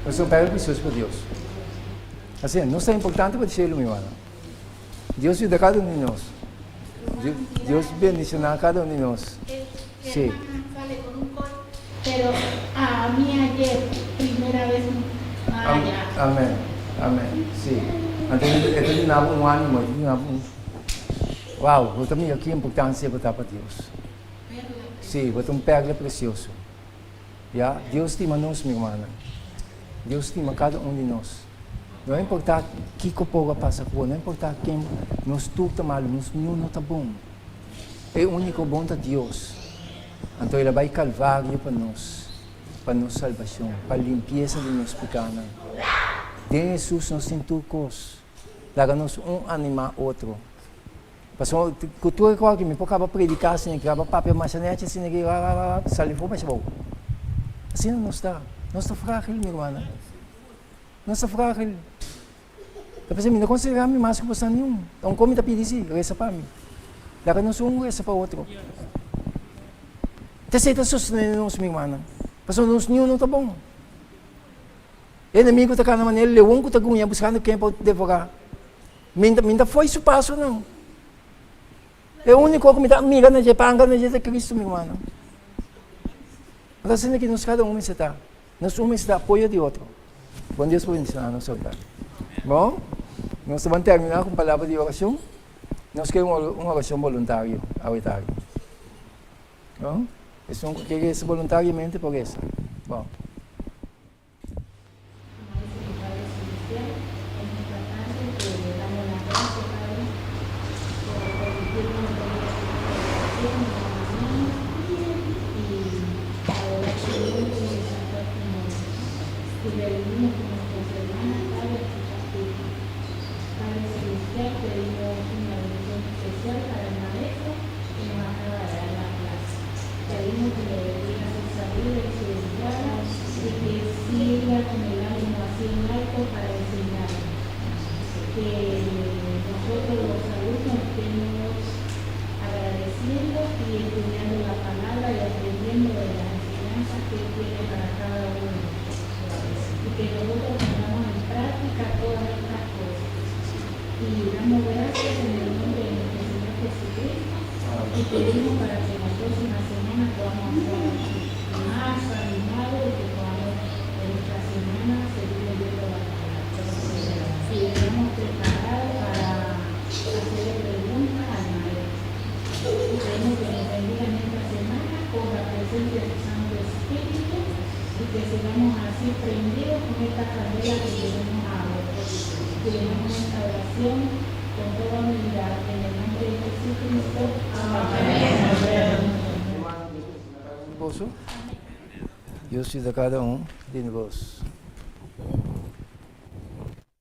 Nos ta un perla precioso pa Dios. Asina, nos ta importante pa di cielo, mi hermano. Dios yuda cada un di nos. Dios bendiciona cada un di nos. Sí. Pero ami ayer primera vez maya. Amen. Amen. Sí. Anto e ta duna bo un animo, e ta duna bo un Wow, bo ta mira ki importancia bo ta pa Dios. Sí, bo ta un perla precioso. Ya, Dios stima nos, mi hermana. Dios stima cada un di nos. No importa kiko por a pasa ku bo, no importa ken, nos tur ta malu, nos niun no ta bon. E úniko bon ta Dios. Anto el a bai Kalvario pa nos, pa nos salbashon, pa limpiesa di nos pikánan. Den Hesus nos tin tur kos. Laga nos un animá otro. Pasobra ku tur e kos aki mi por kaba prediká asina, kaba papia masha nechi asina ki ra ra ra sali for masha bou. Asina nos ta. Nos ta frágil, mi rumannan. Nos ta frágil. Ta p'esei mi no konsiderá mi mas ku boso niun. Aunke mi ta pidi si, resa pa mi. Laga nos un resa pa otro. Ta esei ta sostené nos, mi rumannan. Pasobra nos niun no ta bon. E enemigu ta kana manera leon ku ta gruña buskando ken pa devorá. Mi ta mi ta fo'i su pasonan. E úniko ku mi ta mira na dje, pa anka na dje ta Kristu, mi rumannan. Ta asina ki nos kada un mester ta. Nos un mester ta apoyo di otro. Bon Dios por bendiciona nos hoy tarde. Bon, nos ta ban termina cu un palabra di oracion. Nos quiere un oracion voluntario awe tarde. Bon, esun cu quiere reza voluntariamente por reza. Bon. Amanecer y Padre Celestial, en esta tarde te damos las gracias, Padre, por permitirnos ver esta oración en la mañana y adorar tu nombre y exaltar tu nombre. Y reunimos con nuestras hermanas, Padre, a escuchar tu Padre Celestial, pedimos una bendición especial para el maestro que nos acaba de dar la clase. Pedimos que le bendiga su salida y su entrada y que siga con el ánimo así en alto para enseñarnos. Que nosotros los alumnos estemos agradeciendo y estudiando la palabra y aprendiendo de las enseñanzas que Él tiene para cada uno de nosotros. Y que nosotros pongamos en práctica todas estas cosas. Y damos gracias en el nombre de nuestro Señor Jesucristo y pedimos para que la próxima semana podamos estar más animados y que podamos en esta semana seguir leyendo la palabra. Y estamos preparados para hacerle preguntas al maestro. Y pedimos que nos bendiga en esta semana con la presencia de su Santo Espíritu y que sigamos así prendidos con esta candela que tenemos ahora. Y le damos esta oración con toda humildad en el nombre de Jesucristo. Amén. Gozo. Dios yuda kada un di nos.